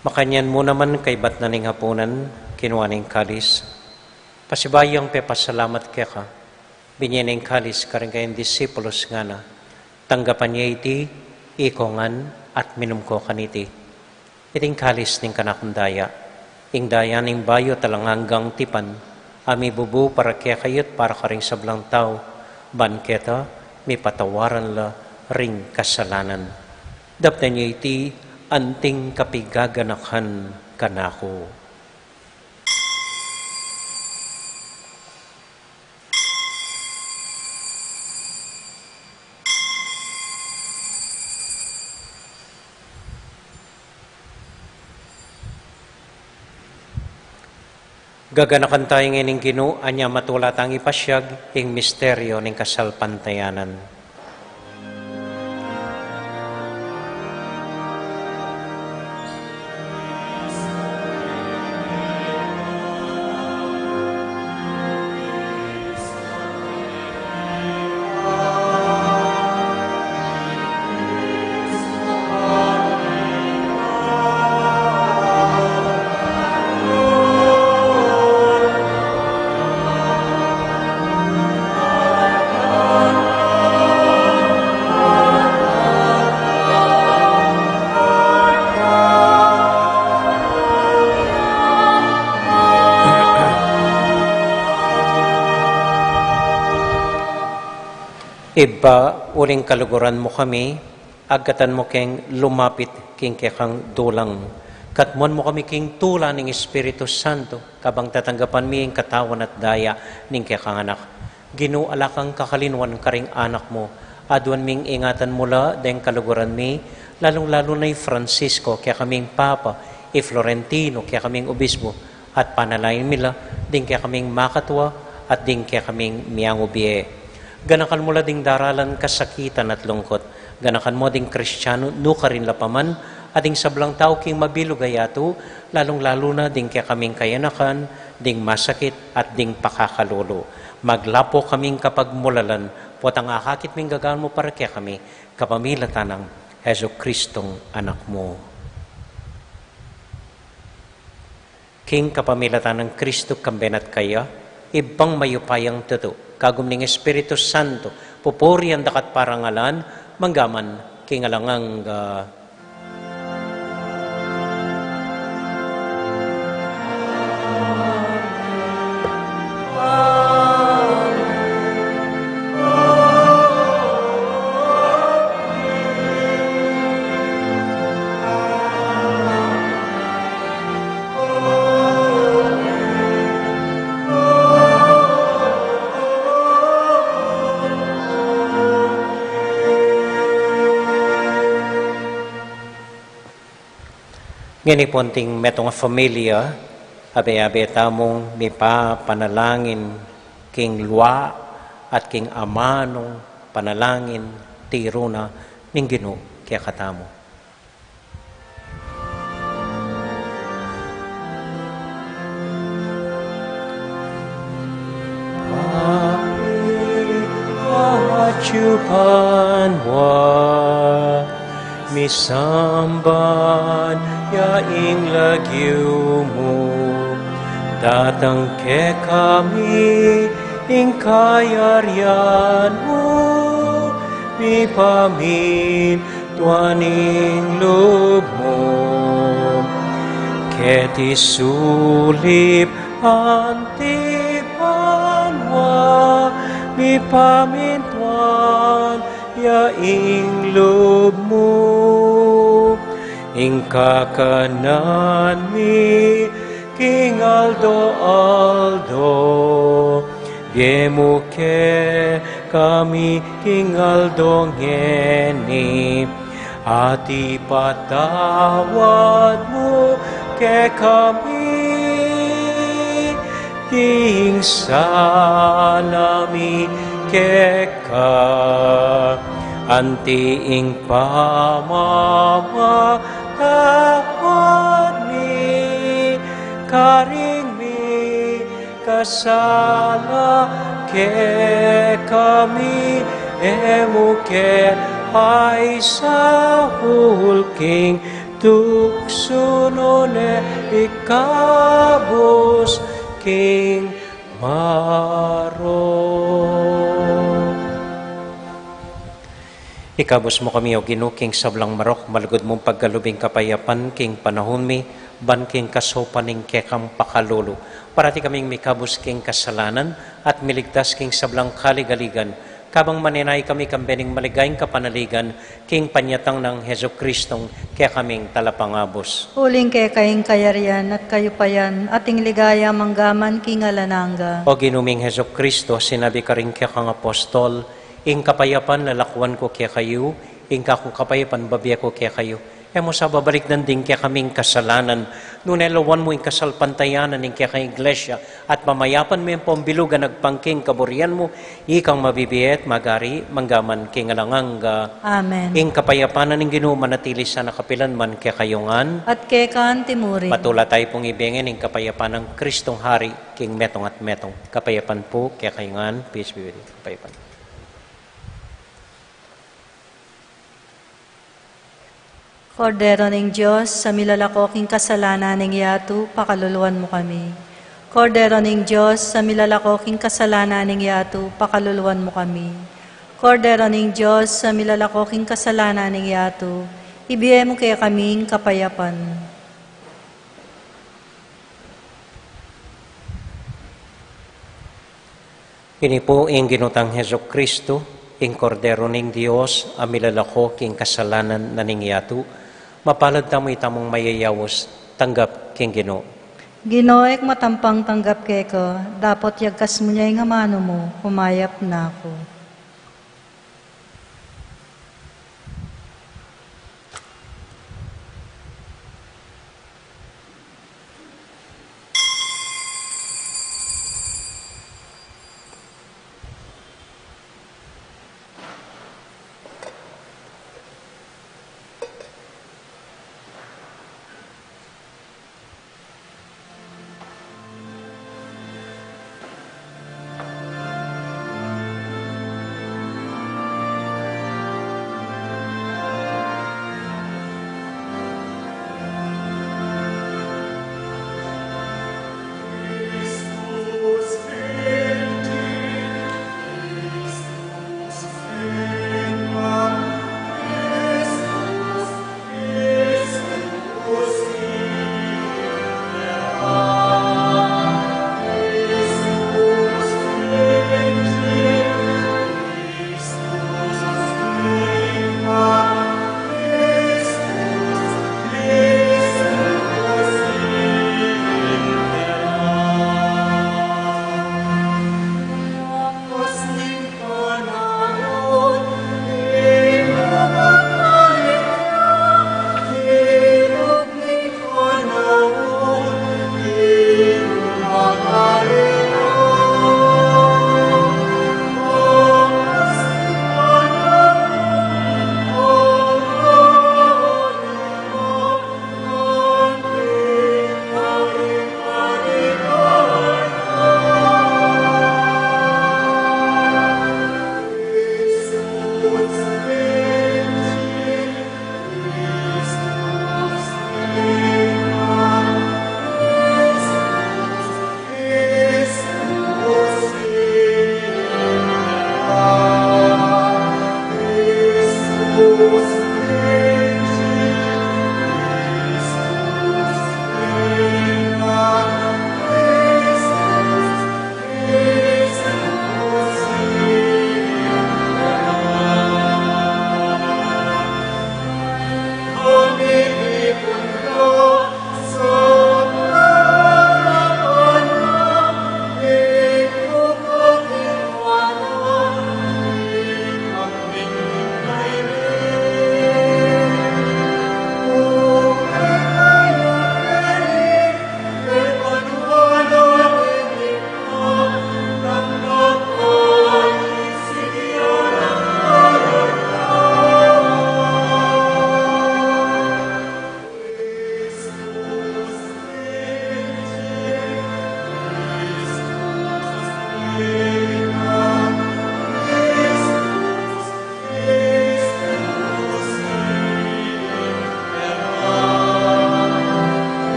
Makanyan mu naman kaybat na ning hapunan, kinua ne ing kalis, pasibayu yang pepasalamat keka, binie ne ing kalis karing kayang disipulus, ngana: Tanggapan ye iti, ikong ngan at minum ko kaniti. Iti ing kalis ning kanakung daya, ing daya ning bayu at alang anggang tipan, a mibubu para kekayu at para karing sablang tau, ban keta mipatawaran la ring kasalanan. Daptan ye iti anting kapigaganakan kanaku. Gaganakan tamu ngening Ginu, anya matula tang ipasyag ing misteryo ning kasalpantayanan. Ibpa, uling kaluguran mu kami, agkatan mu keng lumapit king kekang dulang. Katmuan mu kami king tula ning Espiritu Santo, kabang tatanggapan mi ing katawan at daya ning kekang Anak. Ginu, ala kang kakalinuan karing anak mu. Aduan ming ingatan mu la deng kaluguran mi, lalung-lalu na i Francisco, kekaming Papa, i Florentino, kekaming Obispo, at panalangin mi la ding kekaming makatua at ding kekaming miyangubie. Ganakan mu la ding daralan kasakitan at lungkut. Ganakan mu ding Kristiano nukarin la pa man, at ding sablang tau king mabilug a yatu, lalung-lalu na ding kekaming kayanakan, ding masakit at ding pakakalulu. Maglapo kaming kapagmulalan, potang akakit ming gagawan mu para kekami, kapamilatan nang Jesucristong Anak mu. King kapamilatan nang Kristo, kambe na at kaya, Ibpang mayupayang tutu, kagum ning Espiritu Santo, pupurian da ka at parangalan, manggaman king alang angga. Ngeni pu anting metung a familia, abe-abe tamung mipapanalangin king lua at king amanung panalangin tiru na ning Ginu kekatamu. Atyu banua, misamban ya ing lagyu mu, datang kekami ing kayarian mu, mipamintuan ing lub mu keti sulip anti banua, mipamintuan ya ing lub mu. Ing kakanan mi king aldo-aldo, ibie mu kekami king aldo ngeni, at ipatawad mu kekami ding sala mi keka, anti ing pamamatawad mi karing mikasala kekami, e mu ke paisaul king tuksu, nune ikabus king marok. Ikabus mu kami, O Ginu, king sablang marok, malugud mung pagkalub ing kapayapan king panahun mi, ban king kasaupan ning kekang pakalulu, parati kaming mikabus king kasalanan at miligtas king sablang kaligaligan, kabang manenaya kami kambe ning maligayang kapanaligan king panyatang nang Jesucristong kekaming Talapangabus. Uling keka ing kayarian at kayupayan at ing ligaya manggaman king alang angga. O Ginu ming Jesucristo, sinabi karing kekang apostol, ing kapayapan lalakuan ku kekayu, ing kakung kapayapan bibie ku kekayu. E mu sa babalikdan ding kekaming kasalanan, nune lawan mu ing kasalpantayanan ning kekang Iglesia, at pamayapan me ampong bilug a agpang king kaburian mu, ikang mabibie at magari manggaman king alang angga. Amen. Ing kapayapan na ning Ginu manatili sana kapilanman kekayu ngan. At keka anti murin. Matula tayu pung ibie ngan ing kapayapan nang Kristong Hari king metung at metung. Kapayapan pu kekayu ngan. Peace be with you. Kapayapan. Kordero ning Dios, a milalako king kasalanan ning yatu, pakaluluan mu kami. Kordero ning Dios, a milalako king kasalanan ning yatu, pakaluluan mu kami. Kordero ning Dios, a milalako king kasalanan ning yatu, ibie mu kekami ing kapayapan. Ini pu ing Ginu tang Jesucristo, Ing Kordero ning Dios, a milalako king kasalanan na ning yatu. Mapalad tamu itamung mayayaus, tanggap king Ginu. Ginu, e ku matampang tanggap keka, dapot yagkas mu ne ing amanu mu, kumayap na ku.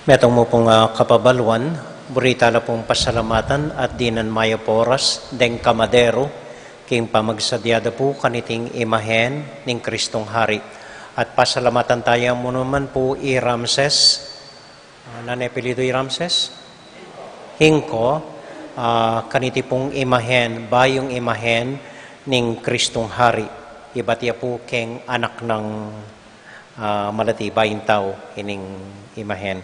Metung mu pung, ah, kapabaluan, buri tala pung pasalamatan at dinan mayap a oras deng kamadero king pamagsadya da pu kaniting imahen ning Kristong Hari. At pasalamatan taya mu naman pu i Ramses. Ah, nanu apelyidu i Ramses? Hingko, ah, kaniti pung imahen, bayung imahen ning Kristong Hari. Ibat ya pu keng anak nang, ah, malati, bayung tau ining imahen.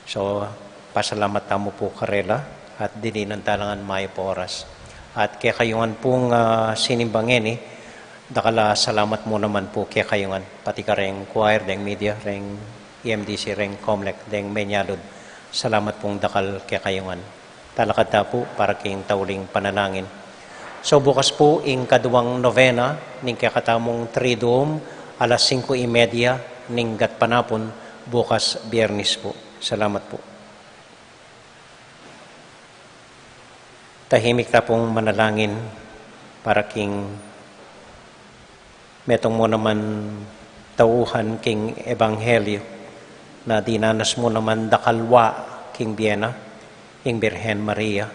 So, pasalamat tamu pu karela at dininan tala ngan mayap a oras. At kekayu ngan pung, ah, sinimbang ini, dakal a salamat mu naman pu kekayu ngan, pati kareng choir, deng media, reng E M D C, reng Comlec, deng menyalud. Salamat pung dakal kekayu ngan. Talakad ta pu para king tauling panalangin. So, bukas pu ing kaduang novena ning kekatamung Triduum, alas singko y media ning gatpanapun, bukas Biernis pu. Salamat pu. Tahimik ta pung manalangin para king metung mu naman tauhan king ebanghelyo, na dinanas mu naman dakal wa king bie na, ing Birhen Maria.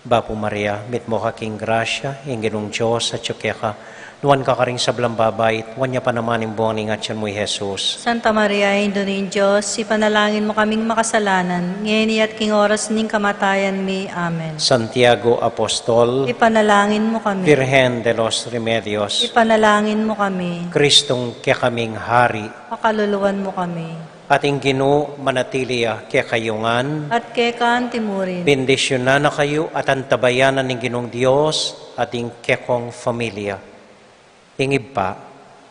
Bapu Maria, mitmu ka king grasya, ing Ginung Dios atyu keka, nuan ka karing sablang babai, at nuan ya pa naman ing bunga ning atyan mu, i Jesus. Santa Maria, Indu ning Dios, ipanalangin mu kaming makasalanan, ngeni at king oras ning kamatayan mi. Amen. Santiago Apostol, ipanalangin mu kami. Virgen de los Remedios, ipanalangin mu kami. Kristong kekaming Hari, pakaluluan mu kami. At ing Ginu manatili ya kekayu ngan. At keka anti murin. Bendisyunan na kayu at antabayanan ning Ginung Dios at ing kekong familia. Ing Ibpa,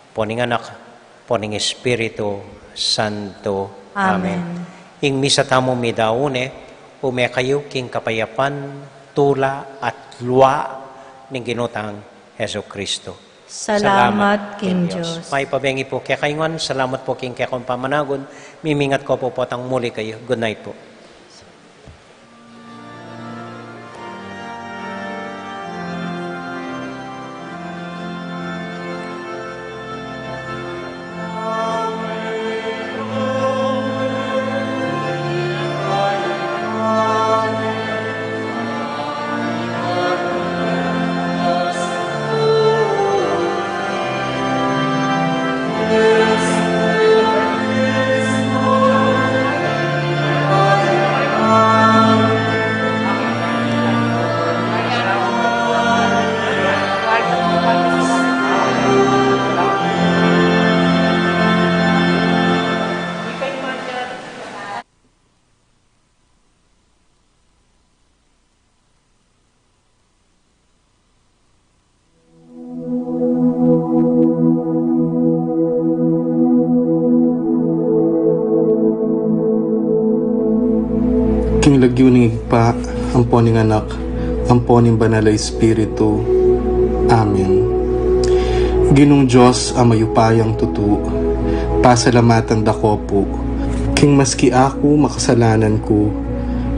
ampo ning Anak, ampo ning Espiritu Santo. Amen. Amen. Ing misa tamu midaun ne, ume kayu king kapayapan, tula at lua ning Ginu tang Jesucristo. Salamat king Dios. Mayap a bengi pu kekayu ngan, salamat pu king kekong pamanagun, mimingat ku pu potang muli kayu. Good night pu. King lagyu ning Ibpa, ampo ning Anak, ampo ning Banal a Espiritu. Amen. Ginung Dios a mayupayang tutu, pasalamatan da ko pu, king maski aku makasalanan ku,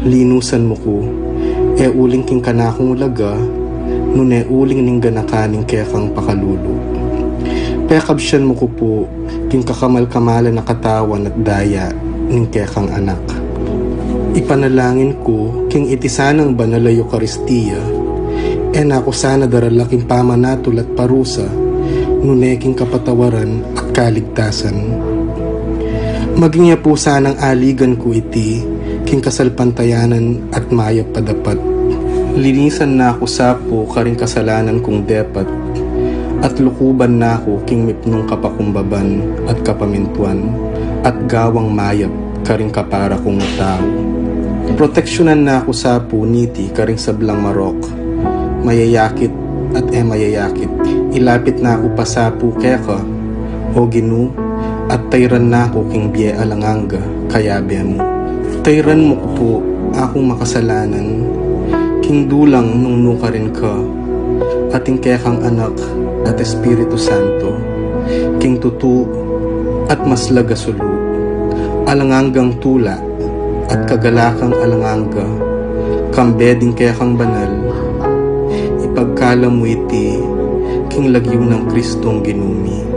linusan mu ku, e uling king kanakung ulaga, nune uling ning ganakan ning kekang pakalulu. Pekabsian mu ku pu, king kakamal-kamalan a katawan at daya ning kekang Anak. Ipanalangin ku, king iti sanang banal a Eukaristia, e na ku sana darala king pamanatul at parusa, nune king kapatawaran at kaligtasan. Maging ya pu sanang aligan ku iti, king kasalpantayanan at mayap a dapat. Linisan na ku sa pu karing kasalanan kung depat, at lukuban na ku king mipnung kapakumbaban at kapamintuan, at gawang mayap karing kapara kung tau. Proteksyunan na ku sa pu niti karing sablang marok, mayayakit at e mayayakit. Ilapit na ku pa sa pu keka, O Ginu, at tayran na ku king bie alang angga, kayabe mu. Tayran mu ku pu akung makasalanan, king dulang nung nukarin ka, at ing kekang Anak at Espiritu Santo, king tutu at maslag a sulu, alang anggang tula at kagalakang alang angga, kambe ding kekang banal, ipagkalam mu iti king lagyu nang Kristong Ginu mi.